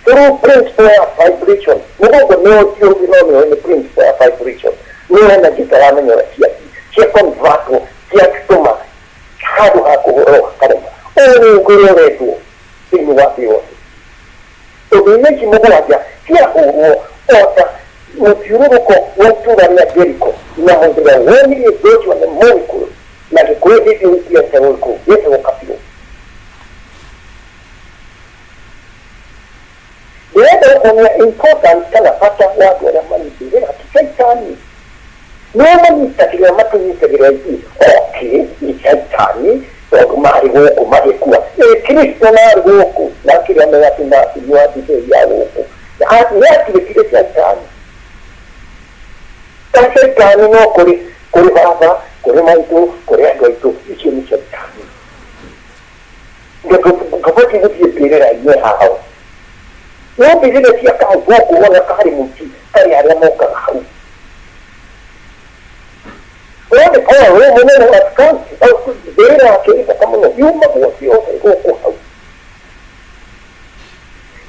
through principle ya vibration. Mũgongo nĩ ũtiũĩ, no nĩ nĩ principle ya vibration, nĩ energy itaramenya ũrĩa ciathiĩ cia convertwo ciatũma handũ ha kũhũrwo hakarema. Ũũ nĩ ũrĩa ũrendwo thĩinĩ wa thĩ yothe, tondũ inya ici mũgwanja ciahũrwo ota mũthiũrũrũko wa itũũra rĩa Jeriko, na mũthenya wonirie Joshua nĩ Mũgĩkũyũ na Gĩkũyũ hĩndĩ ĩyo gĩtietagwo Gĩkũyũ, gĩetagwo Kabirũ. Ndĩrenda gũkuonia importance kana bata wa andũ arĩa manyitĩrĩra ti caitani. Nĩo manyitagĩrĩra, matũnyitagĩrĩra ithuĩ. Okay, nĩ caitani tondũ marĩ gũkũ magĩkua. Ĩ Kristo narĩ gũkũ na akĩrĩa mĩgate na akĩnyua ndibei ya gũkũ, nĩ atuĩkire caitani? Ta caitani no kũrĩ kũrĩ baba, kũrĩ maitũ, kũrĩ andũ aitũ, icio nĩ caitani. Tũbatiĩ gũthiĩ mbĩrĩra-inĩ hao, no mbĩrĩra cia kaũgũkũ ona karĩ mũci karĩ arĩa mokaga hau. No nĩ Paul mũnene wa kaunti, mbĩrĩra yake ĩ thaka mũno, yumagwo ciothe gũkũ hau.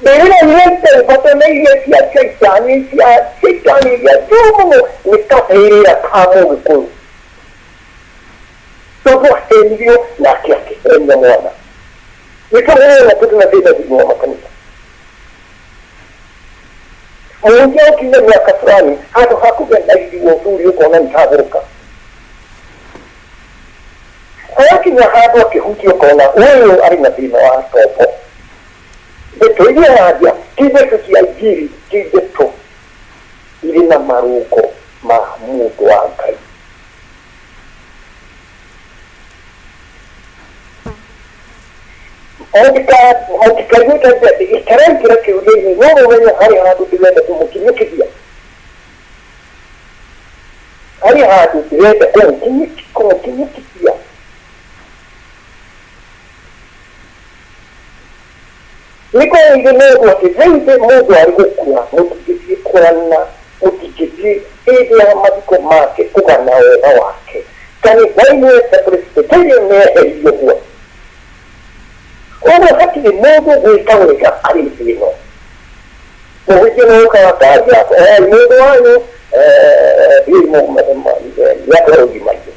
Mbĩrĩra iria itarĩ bata na iria cia caitani, cia caitani iria njũru mũno nĩ kabĩrĩra ka Mũgĩkũyũ, tondũ ahenirio nake akĩhenia mwana. Nĩkĩo ũrona tũrĩ na thĩna thĩinĩ wa makanitha. Mũhunjia ũkinya mĩaka fulani, handũ ha kũgĩa na riri wa ũthuri, ũkona nĩ tagũrũka. Arakinya handũ akĩhunjia ũkona ũyũ arĩ na thĩna wa tombo. Ndeto iria araria ti ndeto cia injiri, ti ndeto irĩ na marũngo ma mũndũ wa Ngai. Mũtikaigua ta atĩ itaraingĩra kĩũria-inĩ, no mũmenye harĩ handũ ndĩrenda kũmũkinyũkithia, harĩ handũ ndĩrenda kũmũkinyũkithia. Nĩ kwarĩire mũndũ atĩ thĩinĩ mũndũ arĩ gũkua, mũtingĩthiĩ kũgana, mũtingĩthiĩ hĩndĩ ya mathiko make kũgana wega wake. Kanitha-inĩ ya Presbyterian nĩ eheririo ũguo. Ũguo hatirĩ mũndũ gwĩka wega arĩ thĩ ĩno. Mũhunjia nĩ ũkaga akaria, oyai mũndũ wanyu, thiĩi nĩakorwo ũgima-inĩ.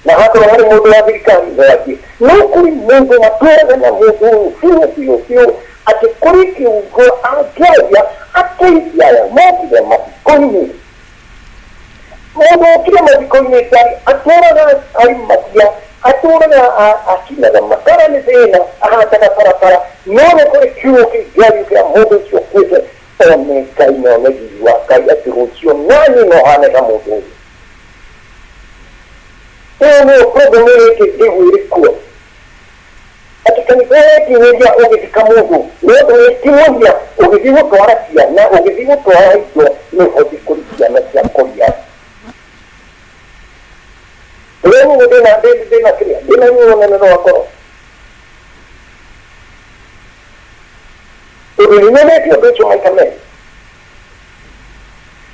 Na hakorwo harĩ mũndũ wa thirikari no athiĩ. No kũrĩ mũndũ matũraga na mũndũ ũyũ biũ biũ biũ, atĩ kũrĩ kiugo angĩaria ateithie aya mokire mathiko-inĩ. Mũndũ ũkire mathiko-inĩ ndarĩ atũraga arimagia, atũraga acinaga makara nĩ thĩna, ahataga barabara, no nĩ kũrĩ kiugo kĩngĩario kĩa mũndũ ũcio ũkuĩte. One Ngai na one riri wa Ngai atĩ rũciũ nani no hane ta mũndũ ũyũ. Ĩyo nĩyo problem ĩrĩa ĩngĩ ndĩgu ĩrĩ kuo. Atĩ kanitha wekinyĩria ũgĩthika mũndũ no ndũgĩkinyĩria ũgĩthiĩ gũtwara ciana, ũgĩthiĩ gũtwara indo nĩũbatiĩ kũrĩ ciana cia kũrĩa. Rĩu niĩ ndĩna ndĩna kĩrĩa ndĩna ruo rũnene rwa ngoro. Tondũ nĩ nyonete ũndũ ũcio maita merĩ.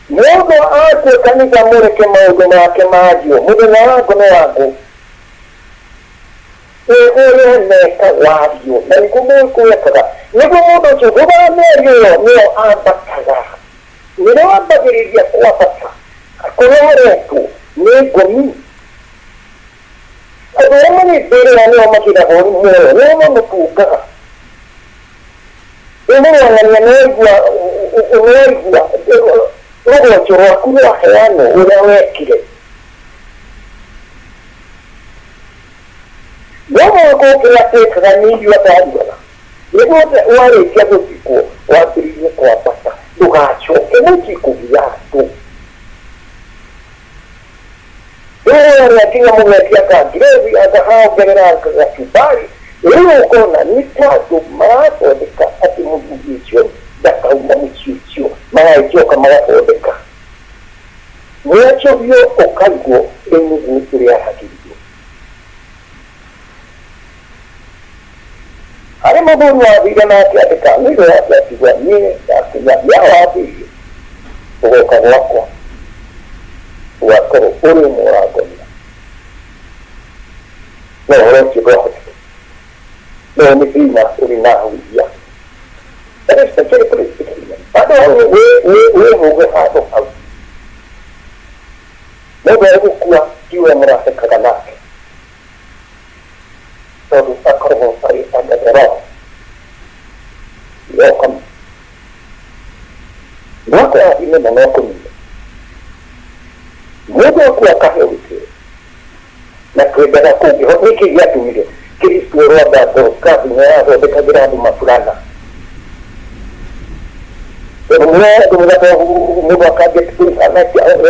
Mũndũ akua kanitha mũreke maũndũ make mario, mũthenya wa ngũ nĩ wa ngũ. Ũrĩa meka wario, na nĩguo mũkwĩkaga. Nĩguo mũndũ ũcio thutha wa mĩario ĩyo nĩyo ambataga. Nĩrĩo ambagĩrĩria kwambata kũrĩa aretwo nĩ ngomi. Andũ arĩa marĩ mbĩrĩra nĩo makĩragwo nĩ muoyo, nĩo mamũtungaga. Rĩu mũrũang'ania nĩwaigua nĩwaigua rũgonjo rwaku rwaheanwo ũrĩa wekire. No mũhaka kĩrĩa twĩkaga nĩ irio atarugaga. Nĩguo warĩkia gũthikwo wambĩrĩrie kwambata, ndũgacoke mũciĩ kũgia andũ. Rĩu arĩa nginya mũgetia ka gravy anga haongerera gacumbari, rĩu ũkona nĩ ta andũ marathondeka atĩ mũthuri ũcio ndakauma mũciĩ ũcio, magagĩcoka magathondeka mwacũhio ũkaigwo rĩu nĩguo ũrĩaragĩrio. Harĩ mũthuri wathire na akĩandĩka nĩũndũ wake akiuga niĩ ndakinya nĩaho wambĩrĩirie ũgoka gwakwa ũgakorwo ũrĩ ũmwe ũrangomia. No ũhoro ũcio ndwahotire. No nĩ thĩna ũrĩ na huhia. That is especially Presbyterian. Handũ hau wĩhũge handũ hau. Mũndũ agĩgũkua ti we mũrathekaga nake. Tondũ akoragwo arĩ under the law. Welcome. No akũrathime na no akũnine. Mũndũ akua akaheo gĩtĩo. Na twendaga kũngĩho nĩkĩ gĩatũmire Kristo rwamba Dorcas nĩ arathondekagĩra andũ maburana. Tondũ mũndũ mũgate mũndũ akambia kũrĩha na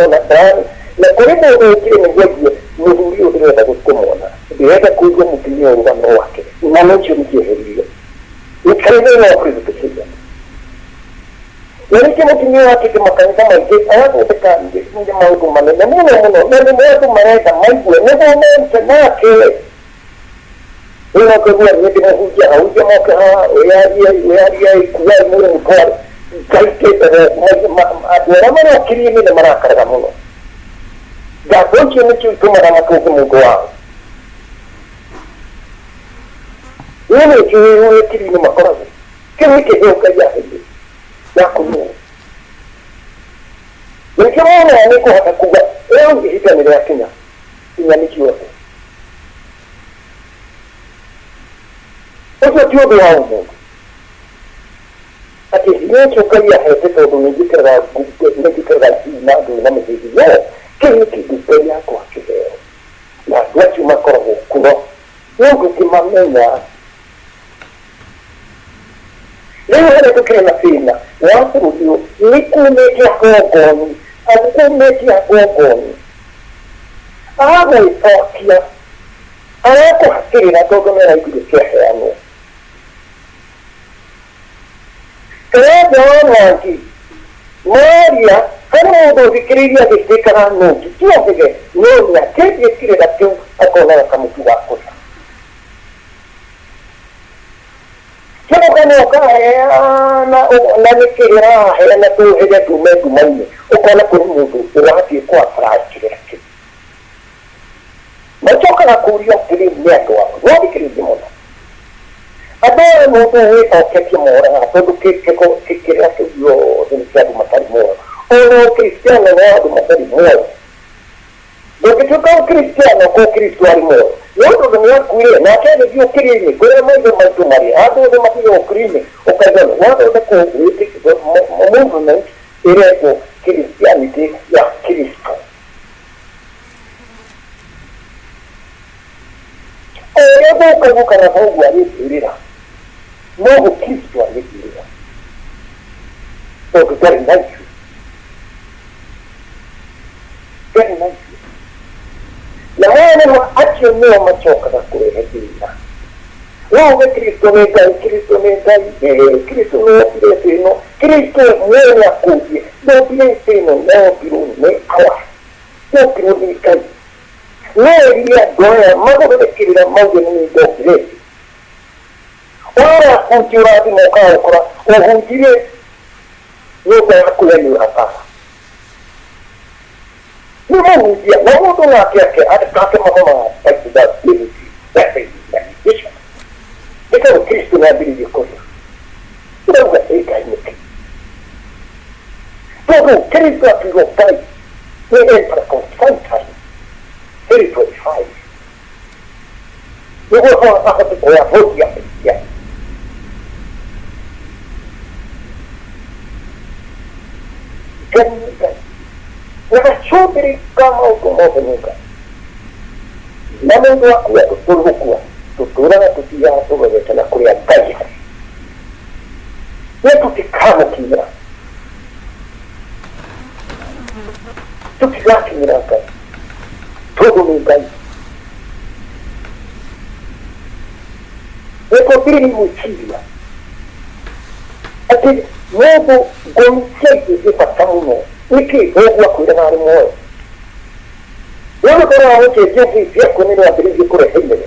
ona plan na kũrĩ mũndũ ũkire nĩguo aigue mũthuri ũyũ ndĩrenda kũmwona ndĩrenda kũigua mũtumia ũyũ rũgano rwake na ũcio nĩkĩeheririo gũtirĩ thĩna wa Presbyterian. Na ningĩ mũtumia wakĩte makanitha maingĩ arathondeka maũndũ manene mũno mũno na nĩmo andũ marenda maigue nĩguo merute nake. Rĩu no kũigua niĩ ndĩmũhunjia ahunjia moke haha wĩyarie wĩyariei kuai mwĩrĩ mũtware ngaitĩte andũ arĩa marĩ ũkiri-inĩ nĩ marakaraga mũno. Ngatho icio nĩcio itũmaga matũnge mũndũ wao. Niĩ nĩ njũĩ ũrĩa ũkiri-inĩ makoragwo. Kĩu nĩ kĩheo Ngai aheire ya kũnyuo. Ningĩ mũno nĩ ngũhota kuga rĩu ihinda nĩ rĩakinya inya nĩ ciothe. Ũcio ti ũndũ wa ũmũndũ. Atĩ hinya ũcio Ngai ahete tondũ nĩ njĩkĩraga nĩ njĩkĩraga hinya na ndũĩ na mĩthĩgi. No, kĩu nĩ kĩndũ Ngai akũha kĩheo. Na andũ acio makoragwo kuo. No ndũngĩmamenya. Rĩu harĩa tũkĩrĩ na thĩna wa bũrũri ũyũ nĩ kumĩte agongoni, kumĩte agongoni agwĩcokia arakũhatĩrĩra tondũ nĩ araiguire kĩaheanwo. Karanja wa Mwangi maria harĩ mũndũ ũthikĩrĩirie agĩtuĩkaga nũngi ti ohĩge no nĩ akĩendia kĩrĩra kĩu akonaga kamũtu ga kũrĩa. Kĩmũkano ũkaheana na nĩ kĩrĩa ũraheana tũhĩge tume nduma-inĩ ũkona kũrĩ mũndũ ũrathiĩ kũ apply kĩrĩra kĩu. Macokaga kũrio atĩrĩ nĩ andũ amwe no thikĩrĩrie mũno. Andũ aya mũndũ wĩcoketie moraga tondũ kĩrĩa kĩu gĩothe nĩ kĩa andũ matarĩ muoyo. Ona ũkristiano nĩ wa andũ matarĩ muoyo. Ndũngĩtuĩka ũkristiano ko Kristo arĩ muoyo. Nĩ ũndũ nĩ akuire nake agĩthiĩ ũkiri-inĩ kũrĩa maithe maitũ marĩ. Andũ othe mathiaga ũkiri-inĩ ũkaigua wathondekwo movement ĩretwo Christianity ya Kristo. O ũrĩa gũkaigua kana thoguo agĩtwĩrĩra noguo Kristo agĩtwĩrĩra. Tondũ ndarĩ na ithuĩ, ndarĩ na ithuĩ. Na rĩu acio nĩo macokaga kũrehe thĩna. No uge Kristo nĩ Ngai, Kristo nĩ Ngai, ĩĩ Kristo nĩ ombire thĩ ĩno, Kristo mwene akũrie, ndombire thĩ ĩno, yombirwo nĩ Awa, yombirwo nĩ Ngai. No erire andũ aya magũrũre kĩrĩra mauge nĩ niĩ ndombire thĩ. Ũyũ ũrahunjia ũrathima ũkaũkora ũhunjirie nyũmba ya kũrĩanĩra bara. Nĩ mũhunjia na mũndũ nake ake ake mathomaga Bible bishop. Nĩ tondũ Kristo nĩ ambĩrĩirie kũrĩa. Ũrauga ĩ Ngai nĩkĩ? Tondũ Kristo atuirwo Ngai nĩ Emperor Constantine 325 nĩguo ahote kuoya voti ya Kristiani. Ngai nĩ Ngai na gacũmbĩrĩ ka maũndũ mothe nĩ Ngai. Na mũndũ akua tũtũrĩ gũkua tũtũraga tũthiaga tũrorete na kũrĩa Ngai arĩ. Nĩ tũtikamũkinyĩra, tũtigakinyĩra Ngai tondũ nĩ Ngai. Nĩ twambĩrĩrie gwĩciria atĩ mũndũ ngũi cia itũ ciĩ bata mũno. Nĩkĩ thoguo akwĩraga arĩ muoyo? Rĩu ũkoraga gũcenjia ngũi ciaku nĩ rwambĩrĩirie kũrehe inene.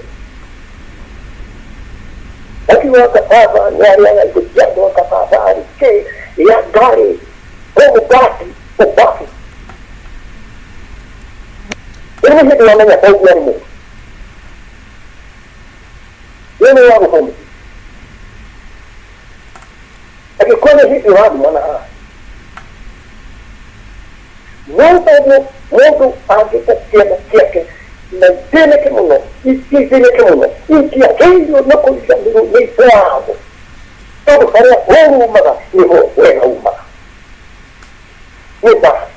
Akiuga kababa nĩ arĩaga indo cia andũ, kababa arĩ kĩ ya ngari ũmũbati ũbabu. Rĩu nĩ hĩndĩ wamenya thoguo arĩ mũndũ. Rĩu nĩ wagũthomithia. Angĩkorwo nĩ hĩndĩ ũrathimana haha. No tondũ mũndũ angĩte kĩana kĩake na ithĩnĩke mũno, ithĩnĩke mũno, itiagĩrĩirwo nĩ kũriganĩrwo nĩ ithe wao. Tondũ harĩa ũũru umaga nĩho wega umaga. Nĩ balance.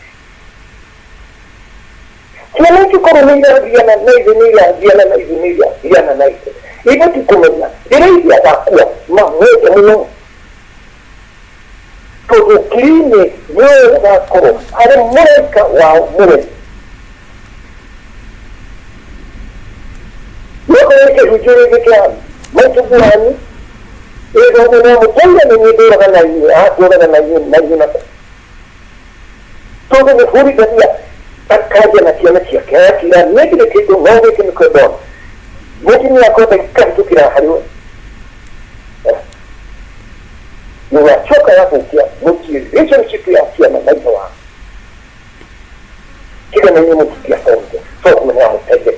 Ciana ici korwo nĩ irathiana na ithe, nĩ irathiana na ithe, nĩ irathiana na ithe, ibatiĩ kũmenya rĩrĩa ithe agakua mamwende mũno. Tondũ ngiri-inĩ nĩwe ũgakorwo arĩ mũraika wao mũreri. Nokorwo nĩ kĩhunjio gĩkĩ kĩa maitũ wanyu, ĩthomo no mũtũire nĩ niĩ ndũraga na inyuĩ, ndũraga na inyuĩ na inyuĩ nako. Tondũ mũhũrithania akaria na ciana ciake akira niĩ ndirĩ kĩndũ no gĩkĩ nĩkĩo ndona. Mũtumia akwenda ikahĩtũkĩra harĩ we. Nĩwacoka yathũkia mũciĩ relationship ya ciana na ithe wao. Tiga na inyuĩ mũtitiathomire, thoguo nĩ amũteire.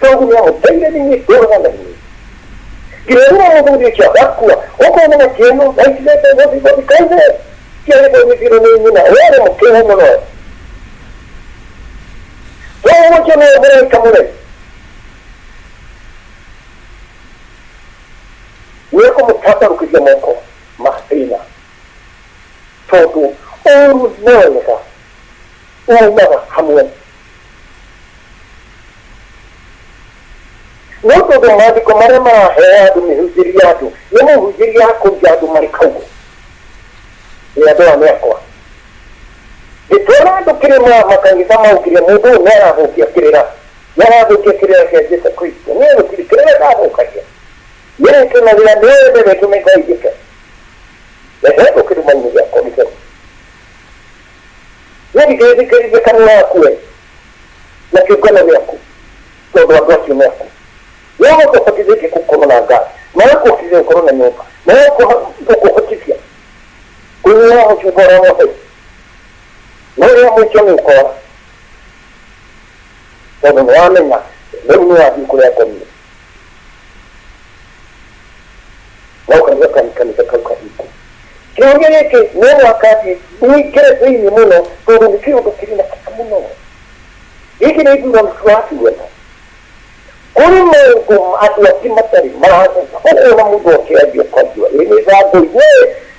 Thoguo nĩ amũteire nĩ niĩ ndũraga na inyuĩ. Nginya rĩrĩa mũthuri ũcio agakua, ũkona na kĩeno na itirete gũthiĩ gũthika ithe. Ciarĩtwo gĩthiro nĩ nyina, we arĩ mũkĩgu mũno. Thoguo ũcio nĩwe mũraika mũreri. Nĩ ekũmũtambarũkĩria moko ma thĩna. Tondũ ũũru na wega umaga hamwe. No tondũ maandĩko marĩa maraheo andũ mĩhunjĩrie andũ nĩ mũhunjĩrie ya kũiga andũ marĩ kaugũ. Nĩ andũ aya nĩ akwa. Ngĩtwara andũ kĩrĩma makanitha maugire mũndũ ũyũ nĩ arathũkia kĩrĩra. Nĩ arathũkia kĩrĩra kĩa Jesu Kristo. Niĩ gũtirĩ kĩrĩra ndathũkagia. Niĩ nĩkenagĩra nĩ wendete nĩ Ngai njĩke. Rehe andũ kĩrĩma-inĩ gĩakwa gĩtheru. Niĩ ndingĩthikĩrĩria kanua gaku we na kĩũngano gĩaku tondũ andũ acio nĩ aku. Nĩo makũhotithĩtie gũkorwo na ngari, magakũhotithia gũkorwo na nyũmba, magakũhotithia kũnyua mũcuba ũrĩa mũtheru. No rĩrĩa mũico nĩ ũkora tondũ nĩ wamenya rĩu nĩ wathiĩ kũrĩa ngomire. No kanitha kanitha kau kahingo. Kĩũria gĩkĩ no mũhaka thiĩ nyingĩre thĩinĩ mũno tondũ nĩ kĩũndũ kĩrĩ na bata mũno. Gĩkĩ nĩ ithurano tũrathurana. Kũrĩ maũndũ andũ angĩ matarĩ maramenya. Ũkona mũndũ akĩanjia kwanjia ĩ nĩ thangũ-inĩ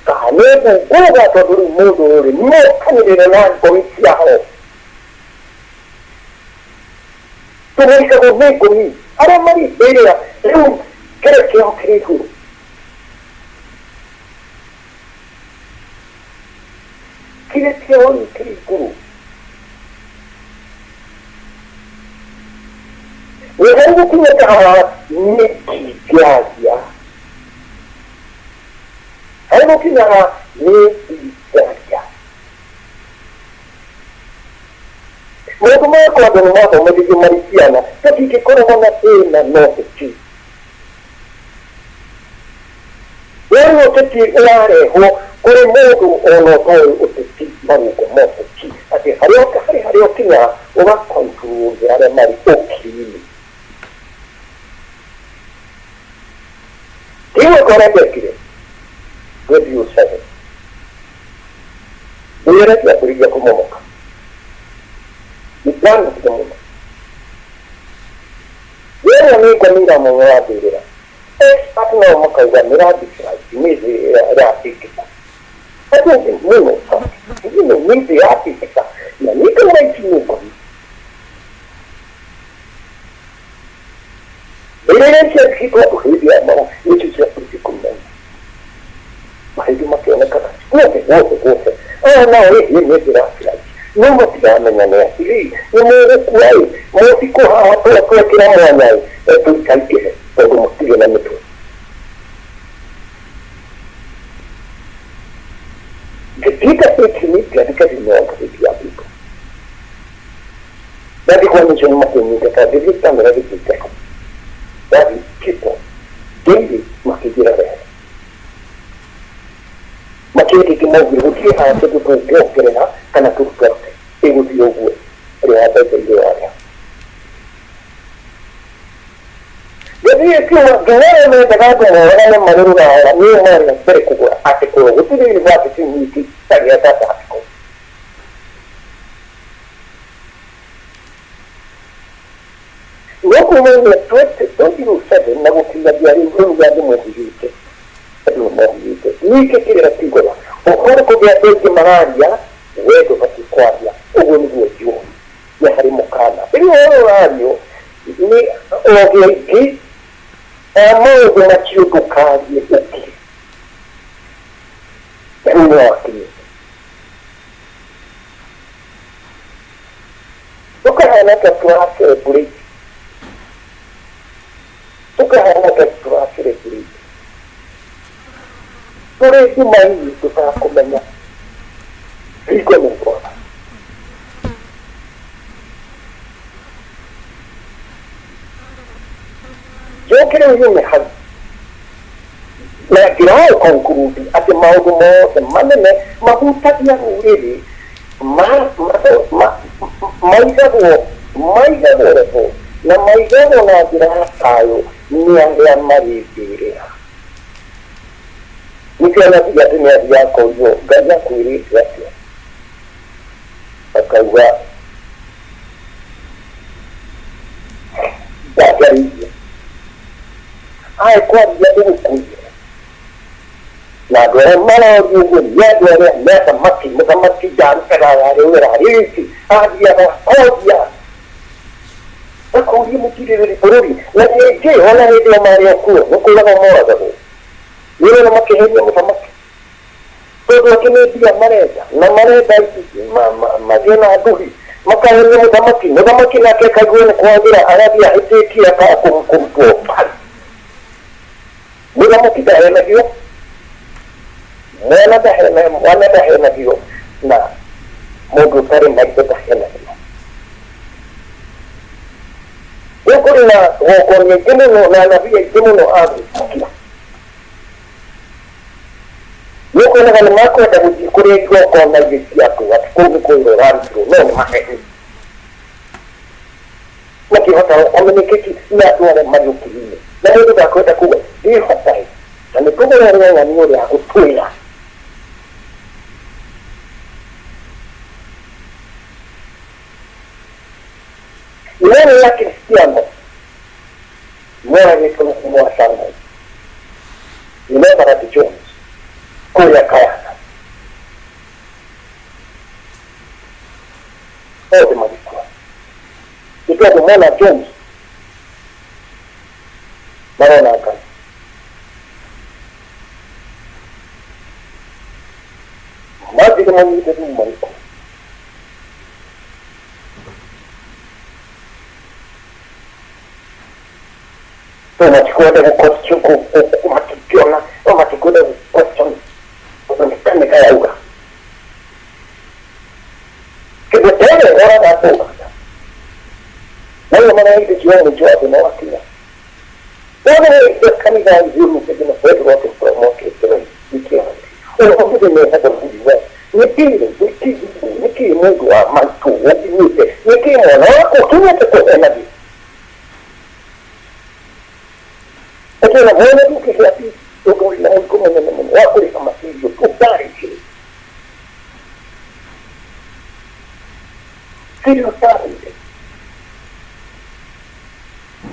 kana nĩ ngunguga tondũ rĩu mũndũ ũyũ rĩ mokanĩrĩra na ngomi ciao. Tũgũrikagwo nĩ ngomi arĩa marĩ mbĩrĩra rĩu kĩrĩa kĩao kĩrĩ igũrũ. Kĩrĩa kĩao kĩrĩ igũrũ. Nĩ harĩ gũkinyĩte haha niĩ ndingĩaria. Harĩ gũkinya haha niĩ ndingĩaria. Maũndũ makwa andũ nĩ mathomithĩtio marĩ ciana, tũtingĩkoragwo na thĩna na ũteti. Rĩu ũteti ũrarehwo kũrĩ mũndũ ona ũtoĩ ũteti, marũngo ma ũteti, atĩ harĩa harĩ harĩa ũkinyaga ũga control arĩa marĩ ũkiri-inĩ. Kĩu ũrĩa ndekire 2007 mbĩrĩra ciambĩrĩria kũmomoka, nĩ ndanogire mũno. Rĩrĩa nĩ ngomira mũno wa mbĩrĩra, expert nao makauga nĩ landslide, nĩ thĩ ĩratingĩka. Acio mũno nĩ thĩ yatingĩka, na niĩ ngauga ici nĩ ngomi. Mbĩrĩra ciathikĩtwo andũ hĩndĩ ya mara nĩcio ciambĩrĩirie kũinaina, mahĩndĩ makĩonekana guothe guothe guothe. Aya nao ĩ nĩ landslide, no matiramenya nĩ atĩrĩ, nĩ mũgũkua ĩ mũtikũ haha twekĩra mwanya ĩ tũikaingĩhe tondũ mũtirĩ na mĩtwe. Ngĩtinda thĩinĩ ngĩandĩka thĩinĩ wa ngathĩti ya People. Ndathi kwa Nation makĩnyingata, ngĩthiĩ Standard ngĩingata. Ndathi People Daily makĩnjĩra rehe. Makĩndĩki maugire gũtirĩ handũ tũngĩongerera kana tũrute, ĩgũthiĩ ũguo rĩha mbeca iria ũrarĩha. Gĩthiĩ kiuma nginya arĩa mendaga andũ moragane marĩ rũraya nĩo marĩ a mbere kũgũra article. Gũtirĩ university nyingĩ itagĩaga article. No kumagia 2007 na gũkinyagia rĩu, rĩu andũ mohĩgĩte, andũ mohĩgĩte. Ningĩ kĩrĩa kiugaga ũhoro kũgĩa andũ aingĩ mararia, we ndũbatiĩ kwaria. Ũguo nĩguo njũĩ nĩ harĩ mũkana. Rĩu ũhoro ũrario nĩ ogĩ aingĩ a maũndũ macio, ndũkarie, ũkire. Rĩu nĩ wakinyĩte tũkahana ta tũra celebrate, tũkahana ta tũra celebrate tũrĩ nduma-inĩ tũtakũmenya hingo nĩ ngona. Njoke rĩu nyume hau na njĩra ya conclude atĩ maũndũ mothe manene mahutagia rũrĩrĩ maigagwo level na maigagwo na njĩra ya thayũ nĩ arĩa marĩ mbĩrĩra. Nĩkĩo anabii atĩ nĩ athiaga akorio, Ngai akwĩrĩte atĩa? Akauga ndanjarĩirie aĩ kwaria ũgũkuire na andũ arĩa marorio ũguo nĩ andũ arĩa nĩ athamaki. Mũthamaki ndarutaga yarĩ wĩra rĩki, athiaga akoria akoria mũtirĩrĩri bũrũri. Na ningĩ ona hĩndĩ ĩyo marĩ o kuo nĩ kũragwo moragagwo, nĩũrona makĩheria mũthamaki tondũ angĩ nĩ mbia marenda na marenda magĩe na nduhi, makaheria mũthamaki. Mũthamaki nake akaigua nĩ kwagĩra agathiĩ ahĩtĩtie akaga kũrutwo bari. Mũthamaki ndahenagio, mwana ndahena, mwana ndahenagio, na mũndũ ũtarĩ maitho ndahenagio. Rĩu kũrĩ na gongoni aingĩ mũno na anabii aingĩ mũno a gwĩtĩkia. Nĩ ũkonaga nĩ makwenda gũthiĩ kũrĩa igongona-inĩ cia andũ atĩ kũu nĩ kwĩra ũrarutirwo, no nĩ maheni. Makĩhota communicate na andũ arĩa marĩ ũkiri-inĩ, na mũndũ ndakwenda kuga ndĩhotae na nĩ tũgũra ũrĩa ng'ani ũrĩa agũtwĩra. Nĩwona ya Kristiano moragĩtwo na kumwacana nĩ Reverend Jones kũrĩa Kayana, othe magĩkua nĩ tondũ mona Jones marona Ngai. Manjire manyite thumu marĩkũ? No matikwenda gũ-question, matingĩona, no matikwenda gũ-question tondũ nĩ kanitha yauga. Kĩndũ ta ĩyo ĩhoraga andũ na rĩu maraigithio mũico wa thĩna wakinya. Wone kanitha ithiũrũrũkĩte na Petero akĩmokĩte nĩkĩ ũhũthĩ nĩ kuga nĩkĩ nĩkĩ nĩkĩ mũndũ wa maitũ ũkinyĩte nĩkĩ mwana waku ũkinyĩte kũhenagio Lakini mwene tukihia tondũ na mũrigo mũnene mũno wa kũrĩha material tũtarĩhire siri ũtarĩire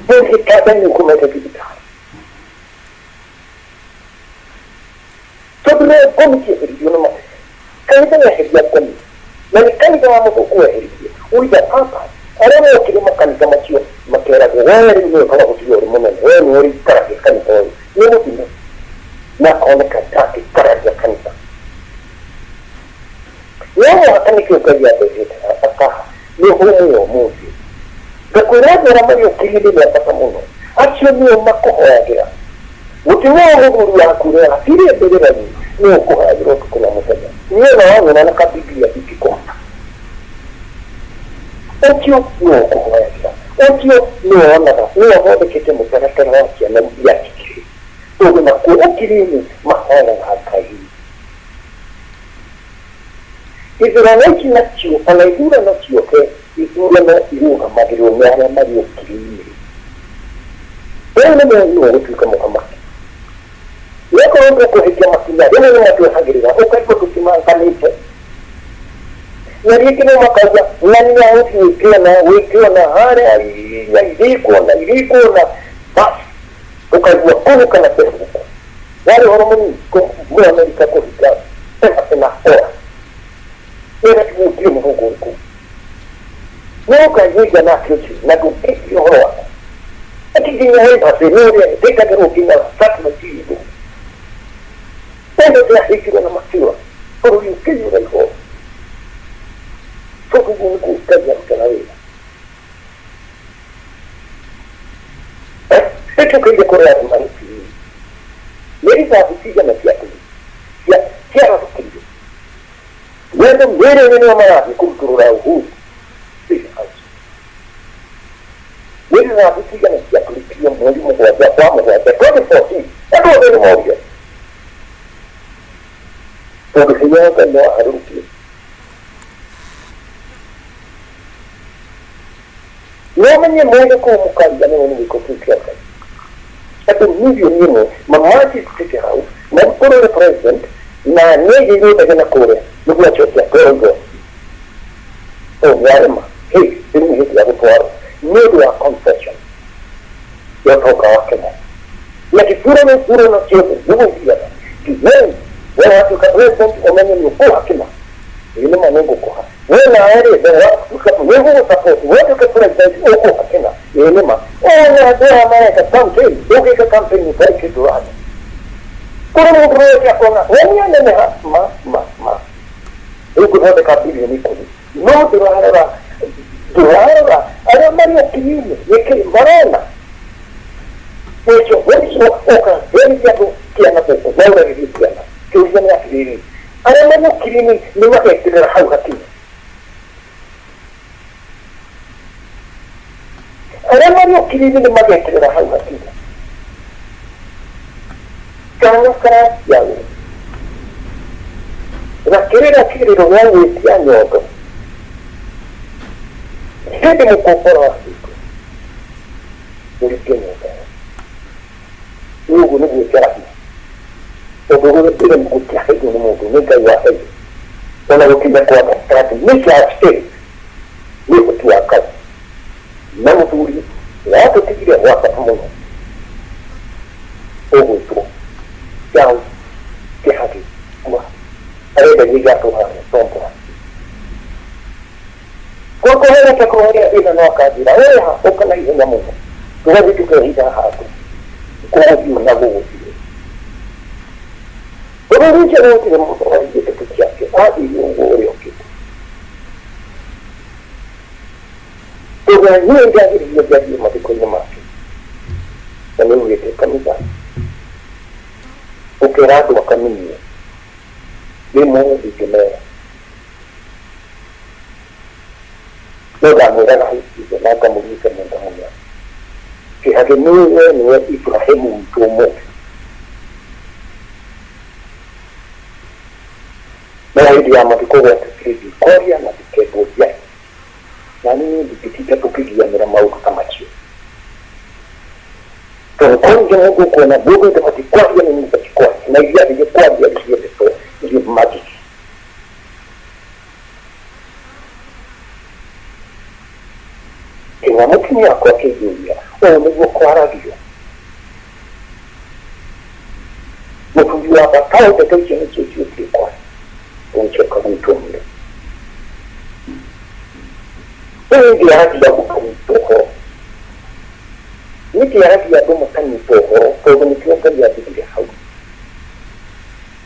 gĩtanda nĩ ũkomete thibitarĩ tondũ nĩ ngomi cieheririo nĩ kanitha weheria ngomi na nĩ kanitha wa mũthũngũ weheririe with a purpose. Arĩa mokire makanitha macio makeragwo we rĩu nĩwe ũkagũtiga ũrĩ mũnene, we nĩwe ũrĩikaragia kanitha ũyũ nĩ mũtino na akoneka takĩkaragia kanitha. No mũhaka nĩkĩo Ngai andehete akaha nĩ hũmũ ya ũmũthĩ. Ngakwĩra andũ arĩa marĩ ũkiri-inĩ nĩ a bata mũno, acio nĩo makũhoyagĩra. Mũtumia wa mũthuri waku ũrĩa hatirĩ mbĩrĩra-inĩ nĩwe ũkũhoyagĩra ũtukũ na mũthenya. Niĩ ona wanyona na kabibilia ndingĩkũhota. Ũcio nĩwe ũkũhoyagĩra, ũcio nĩwe wonaga, nĩwe ũthondekete mũtaratara wa ciana iria cikĩrĩ, tondũ nakuo ũkiri-inĩ mahoyaga Ngai. Ithurano ici nacio ona ithurano ciothe, ithurano irũgamagĩrĩrwo nĩ arĩa marĩ ũkiri-inĩ. Rĩu nĩ moĩ nũũ ũgũtuĩka mũthamaki. Nĩakorwo tũkũhĩtia makinya, rĩmwe nĩ matwehagĩrĩra, ũkaigua tũkimanganĩte. Na rĩngĩ no makauga, ng'ania ũthiĩ wĩkĩona, wĩkĩona, harĩa na irĩkuona, irĩkuona, bas, ũkaigua kũu kana Facebook. Warĩ ũhoro mũnini mũno Amerika kũhinga embassy na ora. Nĩũgatigwo gũtirĩ mũthũngũ ũrĩ kũu. No ũkaigua nake ũcio na ndũngĩciria ũhoro waku. Ati nginya embassy nĩ ũrĩa ĩtĩkagĩrwo nginya satellite igũrũ. Embassy yahingirwo na makiura bũrũri ũkĩiyũra ihoru. Tondũ ũguo nĩguo Ngai arutaga wĩra. Nĩtũkĩire kũrĩa andũ marĩ ũkiri-inĩ. Nĩ rithathi cigana ciararũkĩirio. Wendo mwĩrĩ-inĩ nĩo marathiĩ kũrutũrũra Uhuru State House. Nĩ rithathi cigana ciatũrĩkirio mweri mũgwanja wa mũgwanja 2014 andũ othe nĩ morire tondũ hinya wa Ngai nĩ waharũrũkire. No menye mwene kũu mũkariganĩrwo nĩ gĩko kĩu kĩa Ngai. Andũ milioni ĩmwe mamaci State House marutũrũre president na nĩaigĩirwo ndege na kũrĩa nĩguo acoke atwarwo igoti. Tondũ nĩarema, hĩ, rĩu nĩ hĩndĩ ya gũtwarwo nĩ ũndũ wa confession ya ũtonga wa Kenya. Na gĩthurano ithurano ciothe nĩguo ithiaga. Nginya rĩu we watuĩka president ũmenye nĩ ũkũha kĩna. Ĩĩ nĩma nĩ ngũkũha. We nawe rĩ mbere wa gũtuĩka nĩ ngũgũ-support watuĩka president ũkũha kĩna. Ĩĩ nĩma. Ona andũ aya mareka campaign, ndũngĩka campaign ũtarĩ kĩndũ ũrahe. Kũrĩ mũndũ wothe akona we nĩ aneneha ma ma ma. Rĩu ngũthondeka bilioni ikũmi. No ndũrarora ndũrarora arĩa marĩ ũkiri-inĩ nĩkĩ marona. Ũcio ũcio ũkaherithia andũ kĩana gũkũ na ũragithie ciana. Kĩũria nĩ atĩrĩrĩ, arĩa marĩ ũkiri-inĩ nĩ mageterera hau hakinye. Arĩa marĩ ũkiri-inĩ nĩ mageterera hau hakinye. Kana karaciarwo gakĩrĩra kĩrĩro gĩa gwĩtia nyondo hĩndĩ mũkombora wahingwo mũringe nyondo nĩ ũguo nĩguo njaragia tondũ ũrĩa ndĩre gũtiaheirwo nĩ mũndũ nĩ Ngai waheire ona gũkinya kwa gatagatĩ nĩ church state nĩ ũhoti wa Ngai na mũthuri watũtigire wa bata mũno ũgwĩtwo Charles Kĩhagĩ Ngwa arendagia iratũ harĩa Tombora. Kũhera kũhera thĩna no akanjĩra we ha ũka na ihenya mũno tũgathiĩ tũkehitha handũ kũgũthiĩ na gũgũthiĩ. Bũrũri ũcio gũtirĩ mũndũ waiguĩte ciake. Athire ũguo ũrĩa ũkĩte. Tondũ niĩ ndagĩrĩire ndathiĩ mathiko-inĩ make. Na nĩ ugĩte kanitha ũkera andũ akamenyio rĩmwe ndingĩmera no ndamwĩraga hau ithe na ngamũririkania ngamwĩra kĩhagĩ nĩwe nĩwe Ibrahimu witũ ũmũthĩ. No hĩndĩ ya mathiko gwatuĩkire ndikwaria na ndikendwo njarie na niĩ ndingĩtinda tũkĩgianĩra maũndũ ta macio. Tondũ kũrĩ mũndũ ũkuona mũndũ ndabatiĩ kwaria nĩ ndibatiĩ kwaria na iria ambĩrĩrie kwaria iria ndeto iria magigi. Nginya mũtumia wakwa akĩnjũria ũũ nĩguo kwaragio. Mũthuri wa bata ndeto icio nĩcio ciũkire kwaria ũgĩcoka gwitũ mwĩra. Rĩu ingĩaragia mũkanyita ũhoro. Ningĩaragia andũ makanyita ũhoro tondũ nĩkĩo Ngai anjigire hau.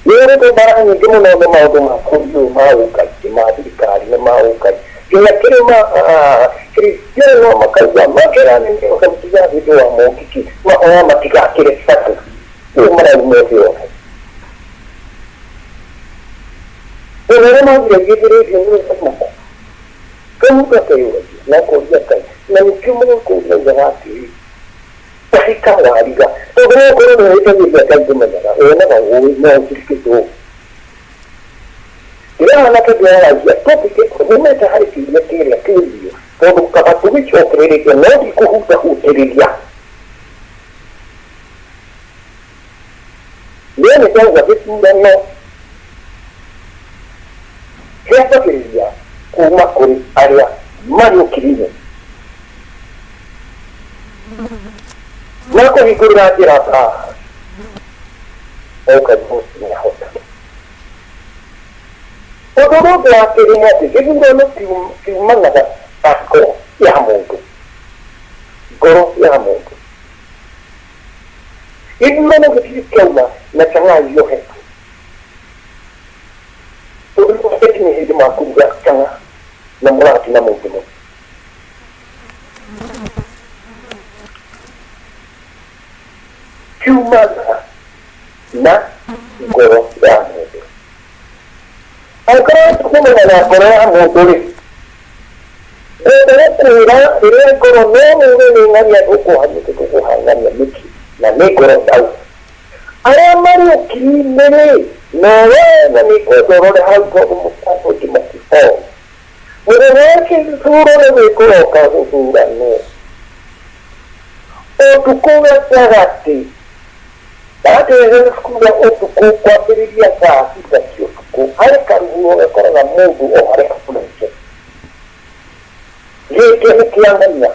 Nĩ ũrĩtwo mbara nyingĩ mũno nĩ maũndũ ma bũrũri ũyũ ma ũngai, ti ma thirikari nĩ ma ũngai. Nginya kĩrĩma Kristiano makauga makĩra nĩ hĩndĩ wa mũngiki mahoya matigakĩre batu. Rĩu marauma othe othe. Ona arĩa magiragia rĩndiũ nĩ mako. Mũndũ akeyũragia na akoria Ngai na nĩkĩo mũgĩkũyũ augaga atĩrĩ tahika wariga tondũ no ũkorwo nĩ ũhĩtagĩria Ngai ndũmenyaga wonaga ũĩ no ũtirikĩtwo. Rĩrĩa anake ndĩraragia topic umĩte harĩ kĩũria kĩrĩa kĩũrio tondũ kaba tũgĩcokererie no ndikũhutahutĩrĩria. Niĩ nĩ ndauga gĩthurano kĩambagĩrĩria kuma kũrĩ arĩa marĩ ũkiri-inĩ na kũhingũrĩra njĩra oka nĩahota. Ũndũ ũrĩa ũngĩ wa kerĩ nĩ atĩ gĩthurano kiumanaga na ngoro ya mũndũ. Ngoro ya mũndũ. Gĩthurano gĩtirĩ kĩauma na chang'aa yohetwo. Tondũ ateti nĩ hĩndĩ makũruga chang'aa na mũrati na mũndũ mũno. Kiumanaga na ngoro ya mũndũ. Angĩkorwo kumana na ngoro ya mũndũ rĩ, ngwenda gũkwĩra rĩrĩa ngoro no ũge nĩ ng'ania tũkũhanyũka tũkũhang'ania nĩkĩ na nĩ ngoro ndau. Arĩa marĩ ũkiri-inĩ rĩ, no we na nĩ ngwenda ũrore hau tondũ mũtambo 24. Mũthenya wa gĩthurano nĩ gũthuranwo. Ũtukũ gatagatĩ ndateithia kuga ũtukũ kwambĩrĩria thaa 6 cia ũtukũ harĩ karuhuho gakoraga mũndũ o harĩa hakunĩte. Gĩkĩ nĩ kĩang'ania.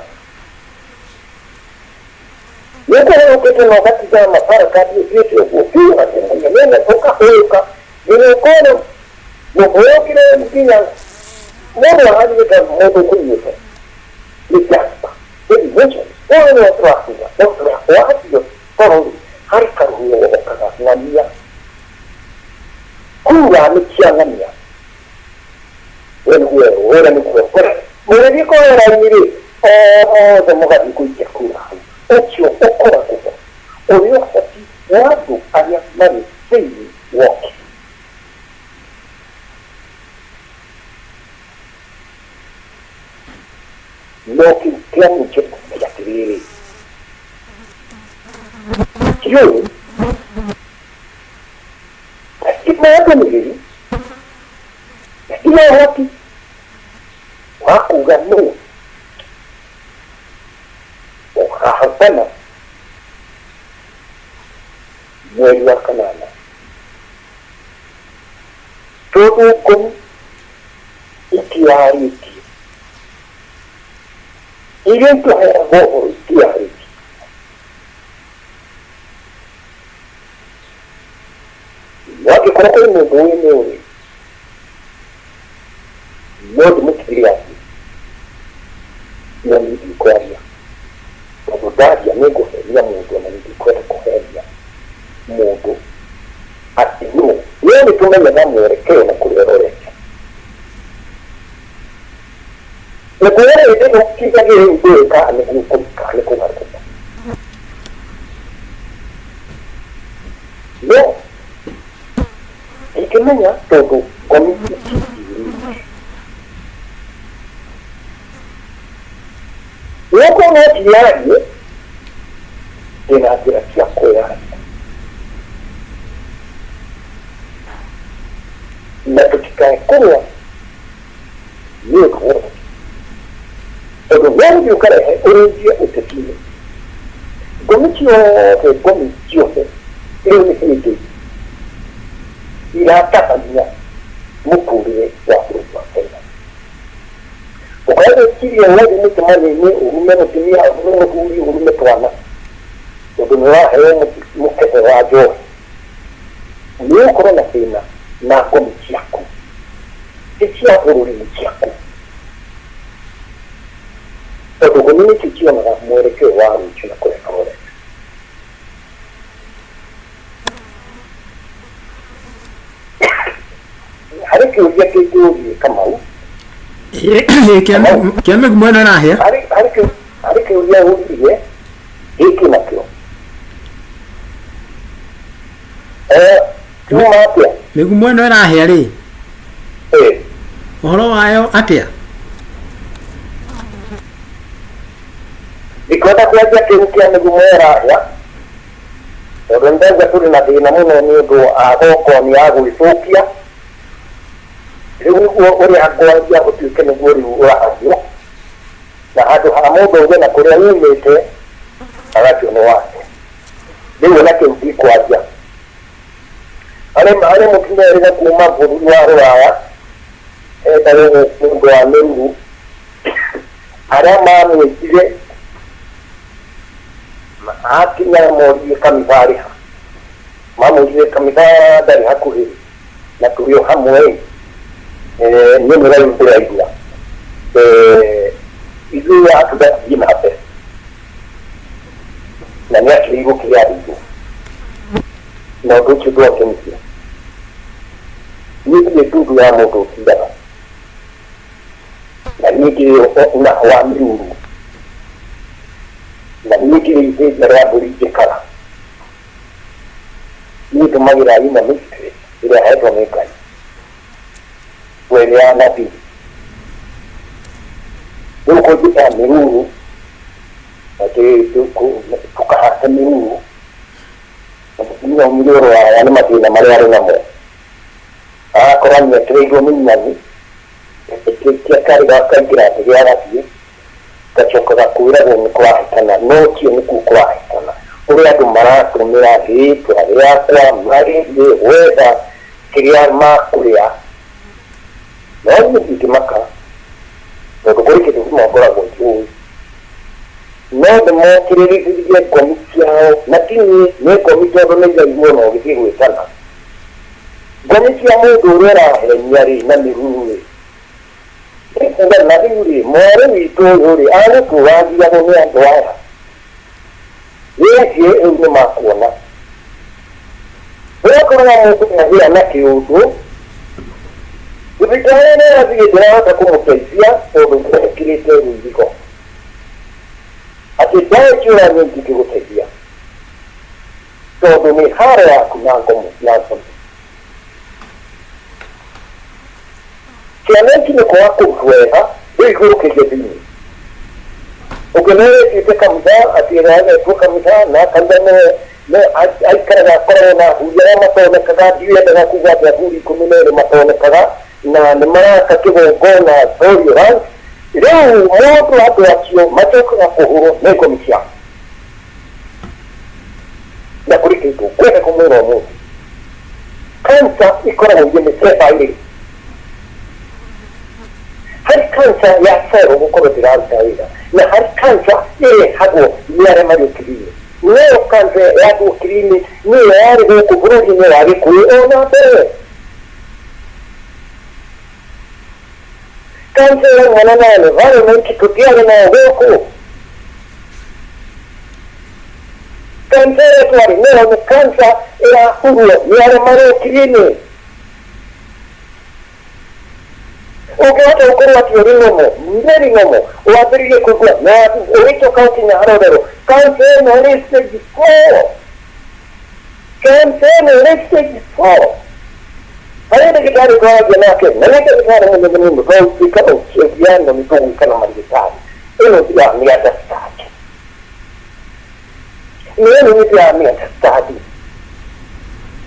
Nĩ ũkũhurũkĩte na ũgatiga mabarakati ũthiĩte ũguo biũ akĩng'ania nĩna ũkahũyũka nginya ũkona mũhũyũkire nginya mũndũ ahanire ta mũndũ ũkũnyuĩte. Nĩ jasper. Nĩ ũyũ nĩwe tũrakuga no tũrakwatio tondũ harĩ karuhuho gokaga ng'ania. Kura nĩ kĩang'ania. We nĩguo wĩra nĩguo mũgĩthiĩ kũhoya raini rĩ othe mũgathiĩ kũikia kura hau. Ũcio ũkoragwo ũrĩ ũhoti wa andũ arĩa marĩ thĩinĩ wa ũkiri. No kĩu kĩa mũico nĩ atĩrĩrĩ kĩũĩ hatirĩ ndũmĩrĩri hatirĩ ũhoti wa kuga nũ ũkahotana mweri wa kanana tondũ ngũmi itiarĩtie iria itũheagwo ũhoro itiarĩtie. No angĩkorwo kũrĩ mũndũ ũĩ nĩ ũrĩ no ndĩmũtigĩre atĩ no niĩ ndikwaria tondũ ndaria nĩ ngũhenia mũndũ na ndikwenda kũhenia mũndũ atĩ no no nĩ tũmenyaga mwerekeo na kũrĩa ũrorete. Naguo hĩndĩ ĩno kinya rĩu ndũĩ kana nĩ gũkũ kana nĩ kũgarũrũka. No ndingĩmenya tondũ ngomi itingĩrĩte. Gũkũ no ndiarie ndĩna njĩra cia kwĩyaria na tũtikae kũrũa nĩ ũndũ wothe tondũ no ũthiĩ ũkarehe ũrĩithie ũteti-inĩ ngomi ciothe ngomi ciothe rĩu nĩ hĩndĩ iratabania mũtũrĩre wa bũrũri wa Kenya. Ũkae gwĩciria ũgathiĩ mũcemanio-inĩ ũrume mũtumia ũrume mũthuri ũrume twana tondũ nĩ ũraheo mũkebe wa njohi nĩ ũgũkorwo na thĩna na ngomi ciaku ti cia bũrũri nĩ ciaku tondũ ngomi nĩcio cionaga mwerekeo wa rũciũ na kũrĩa tũrorete. Harĩ kĩũria kĩngĩũrie Kamau. Kĩa mĩgumo ĩno ĩrahĩa. Harĩ kĩũria ũririe gĩkĩ nakĩo kiuma atĩa? Mĩgumo ĩno ĩrahĩa rĩ, ũhoro wayo atĩa? Ndikwenda kwanjia kĩu kĩa mĩgumo ĩrahĩa tondũ nĩndaigua tũrĩ na thĩna mũno nĩ ũndũ agongoni a gwĩthũkia rĩu nĩguo ũrĩa ngwaria ũtuĩke nĩguo rĩu ũrario na handũ ha mũndũ auge na kũrĩa umĩte agakĩo nĩ wake rĩu ona kĩu ndikwaria. Harĩ mũtumia ũrĩga kuma bũrũri wa rũraya etagwo mũndũ wa mĩruru arĩa mamwĩtire akinya moririe kanitha arĩ ha mamwĩrire kanitha ndarĩ hakuhĩ na tũrĩ o hamwe niĩ nĩ rĩu ndĩraigua ithuĩ atuga tũthiĩ na mbere na nĩ akĩrĩirwo kĩrĩa arĩirwo na ũndũ ũcio ndwangenirie. Niĩ ndirĩ ndundu ya mũndũ ũtindaga na niĩ ndirĩ na wa mĩruru na niĩ ndirĩ ithĩnja rĩa mbũri njĩkaga. Niĩ ndũmagĩra ina mystery ĩrĩa hetwo nĩ Ngai we ya nabii rĩu kũnjĩta mĩruru atĩ tũkahate mĩruru na mũtumia aumire ũraya nĩ mathĩna marĩa arĩ namo agakorwo anyetereirwo nĩ nyani ĩtĩkia karĩ gakaingĩra thĩ agathiĩ gacoka gakwĩragwo nĩ kũrahĩtana no tio nĩkuo kũrahĩtana ũrĩa andũ maratũmĩra rĩtwa rĩakwa magĩthiĩ gwetha kĩrĩa makũrĩa no niĩ ndingĩmaka tondũ kũrĩ kĩndũ kĩmwe ngoragwo njũĩ no ndĩmokĩrĩrĩrie ngomi ciao na ti niĩ nĩ ngomi tondũ nĩ iraigua ona ũgĩthiĩ gwĩtana ngomi cia mũndũ ũrĩa ũrahenia rĩ na mĩruru rĩ nĩkuga na rĩu rĩ mwarĩ witũ ũyũ rĩ agũtũragiagwo nĩ andũ aya wĩciĩ rĩu nĩ makuona ũrakoraga mũndũ nĩagĩa na kĩũndũ thibitarĩ nĩ arathiĩ ndĩrahota kũmũteithia tondũ ndekĩrĩte rũirigo atĩ ndawa icio ũranyua itingĩgũteithia tondũ nĩ haro yaku na ngomo na ngomi. Ciana ici nĩ kwaga kũrutwo wega rĩu igũrũkĩrie thĩinĩ ũngĩneretĩte kanitha atĩ ĩragetwo kanitha na kanitha nĩ aikaraga akoragwo na athuri arĩa matonekaga ndiendaga kuga atĩ athuri 12 matonekaga na nĩ maraka kĩgongona tolerance rĩu mũndũ andũ acio macokaga kũhũrwo nĩ ngomi ciao na kũrĩ kĩndũ ngwenda kũmwĩra ũmũthĩ kansa ikoragwo irĩ mĩthemba ĩrĩ harĩ kansa ya cero gũkorwo ndĩraruta wĩra na harĩ kansa ĩrehagwo nĩ arĩa marĩ ũkiri-inĩ nĩyo kansa ya andũ ũkiri-inĩ nĩyo yarĩ gũkũ bũrũri-inĩ wa Gĩkũyũ ona mbere kansa yaumana na environment tũtiarĩ nayo gũkũ kansa ĩrĩa twarĩ nayo nĩ kansa ĩrahurwo nĩ arĩa marĩ ũkiri-inĩ. Ũngĩhota gũkorwo atĩ ũrĩ normal, very normal, wambĩrĩrie kũigua na ũgĩcoka ũkinya harorerwo cancer ĩno ĩrĩ stage 4, cancer ĩno ĩrĩ stage 4. Harĩ ndagĩtarĩ twaragia nake, na nĩ ndagĩtarĩ mũnene mũno, tũgwĩka ũciano nĩ tũgwĩka na marigĩtarĩ ĩno ndiramĩ understand, nĩ ĩno nĩ ndiramĩ understand.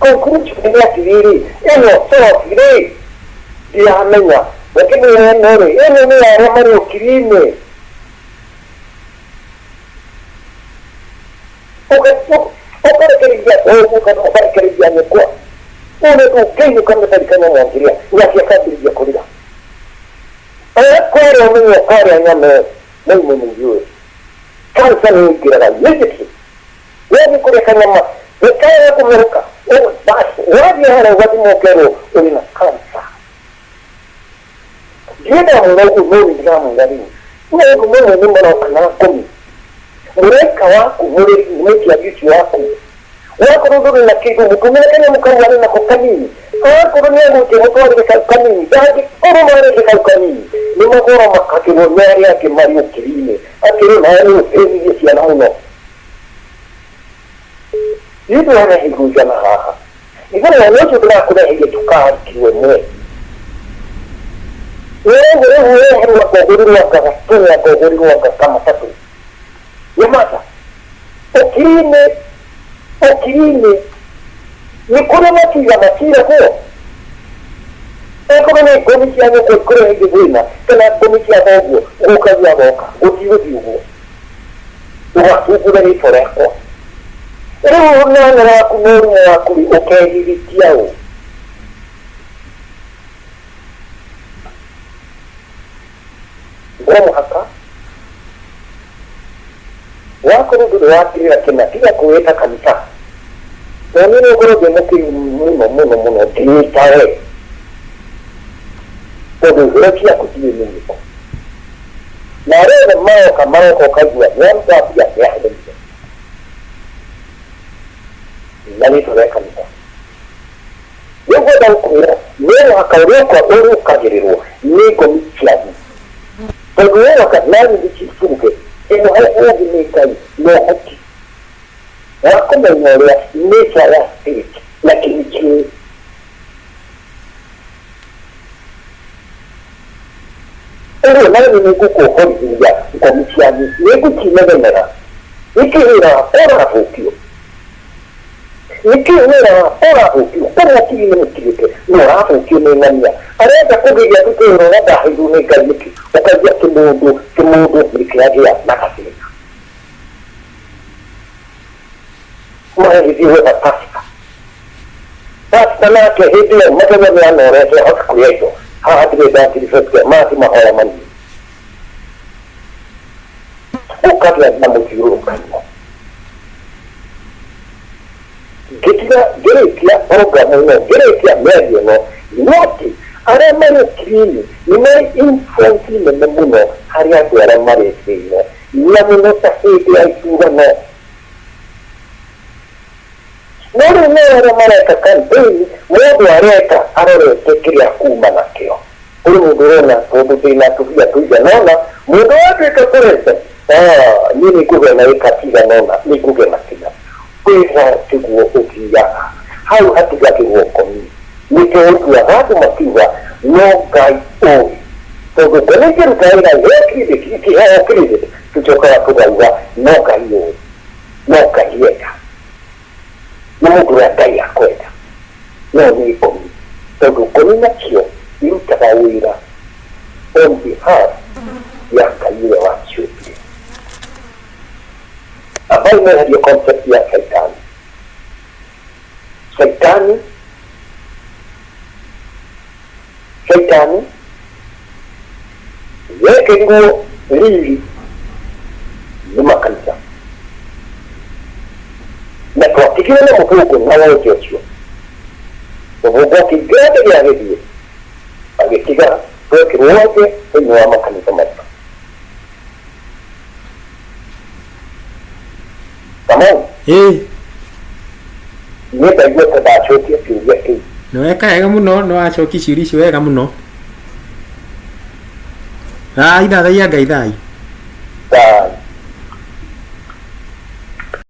Conclusion nĩ atĩrĩrĩ, ĩno source rĩ ndiramenya, ngĩmwĩra ĩno rĩ, ĩno nĩ ya arĩa marĩ ũkiri-inĩ. Ũkarekereria thoguo kana ũkarekereria nyũkwa, ũrĩa ũngĩinũka mũtarikana mwangĩrĩa nake akambĩrĩria kũrĩra, kwarĩa ũmenye ũkarĩa nyama ĩyo mũrimũ mũingĩ ũyũ. Cancer nĩ ĩingĩraga immediately wathiĩ kũrĩa kanyama gĩkaga kũmerũka, basi wathiĩ harĩa ũgathimwo ũkerwo ũrĩ na cancer. Ndienda mũno ũguo, no nĩ ndĩramwĩra rĩu maũndũ mamwe nĩ maroka na ngomi. Mũraika waku mũrĩmi ũcio waku, wakorwo ndũrĩ na kĩndũ, mũtũmĩre kanyamũ kau arĩ nako kanini. Akorwo nĩ agũte, mũtwarĩre kau kanini. Ndangĩkorwo marĩte kau kanini, nĩ magoro makagĩrwo nĩ arĩa angĩ marĩ ũkiri-inĩ, akĩrĩ nawe nĩ ũthĩnirie ciana mũno. Nĩ ũndũ wareheirwo igana haha, ithe mwana ũcio ndĩrakũreheire cukari kiro ĩmwe. Ũguo rĩu weherwo anga ũgũrirwo anga gatũrĩ, anga ũgũrirwo anga kamatatũ. Nyamata ũkiri-inĩ, ũkiri-inĩ nĩ kũrĩ macira maciragwo. Akorwo nĩ ngomi cia nyũkwa ikũreheire thĩna kana ngomi cia thoguo, gũkagia agoka gũtigũthiĩ ũguo, ndũgathumbũre rĩtwa rĩakwa. Rĩu mwana waku na ũrimũ waku rĩ, ũkeriritia ũ? No mũhaka wakorwo ndũrĩ wakĩrĩra kĩna, tiga kwĩĩta kanitha. Na niĩ no ngorwo ndĩ mũkĩgu mũno mũno mũno ngĩĩta we, tondũ ihũro ciaku ndirĩ menyeko, na arĩa othe maroka maroka ũkaigua nĩ aruta mbia, nĩ ahenire na rĩtwa rĩa kanitha. Rĩu ngwenda gũkwĩra no mũhaka ũrĩa ũrũkagĩrĩrwo nĩ ngomi cianyu, tondũ no mũhaka nani ndĩciburuge ĩmũhe ũũgĩ nĩ Ngai na ũhoti wa kũmenya ũrĩa nature ya spirit na kĩmĩkĩũĩ. Ũguo nani nĩ ngũkũhorithĩria ngomi cianyu, nĩ ngũcinegenera. Nĩkĩ wĩra wakwa ũrathũkio? Nĩkĩ wĩra wakwa ũrathũkio? Korwo ũkiri-inĩ mũtigĩte, no ũrathũkio nĩ ng'ania. Arenda kũgeria ndute wĩra ũrĩa ndaheirwo nĩ Ngai nĩkĩ? Ũkaigua kĩmũndũ, kĩmũndũ nĩ kĩragĩa na gathĩna. Magagĩthiĩ gwetha pastor. Pastor nake hĩndĩ ĩyo makaigua nĩ anorete ahota kũrĩa indo. Haha ndirĩ ndatiribetia mathi mahoya manini. Ũkagĩa na mũthiũrũrũkanio. Ngĩtiga ngĩrĩkia program ĩno, ngĩrĩkia mĩario ĩno, nĩ atĩ arĩa marĩ ũkiri-inĩ nĩ marĩ influence nene mũno harĩ andũ arĩa marĩ thĩ ĩno, na mũno ta hĩndĩ ya ithurano. No rĩu nao arĩa mareka campaign, mũndũ areka arorete kĩrĩa akuma nakĩo. Kũrĩ mũndũ ũrona tondũ ndĩna tũbia tũigana ũna, mũndũ watuĩka president, ah, niĩ nĩ ngũgĩa na ĩka cigana ũna, nĩ ngũgĩa na kĩna. Wĩra tiguo ũthiaga hau, hatigagĩrwo ngomi. Nĩkĩo ũiguaga andũ makiuga no Ngai ũĩ, tondũ ngomi ingĩruta wĩra iheo credit, ikĩheo credit, tũcokaga tũkauga no Ngai ũĩ, no Ngai enda, nĩ mũndũ ũrĩa Ngai akwenda, no nĩ ngomi, tondũ ngomi nacio irutaga wĩra on behalf ya Ngai ũrĩa waciũmbire. Ambai mweherie concept ya Shaitani. Shaitani, Shaitani yekĩrirwo riri nĩ makanitha, na twatigire na mũthũngũ na wonje ũcio. Mũthũngũ akĩingĩra ndege agĩthiĩ, agĩtiga twekĩrwo wonje thĩinĩ wa makanitha maitũ. Kamau. Ĩĩ. Niĩ ndaigua ta ndacokia kĩũria kĩu. Nĩ weka wega mũno, nĩ wacokia ciũria icio wega mũno. Thai, thathaiya Ngai thai. Thai.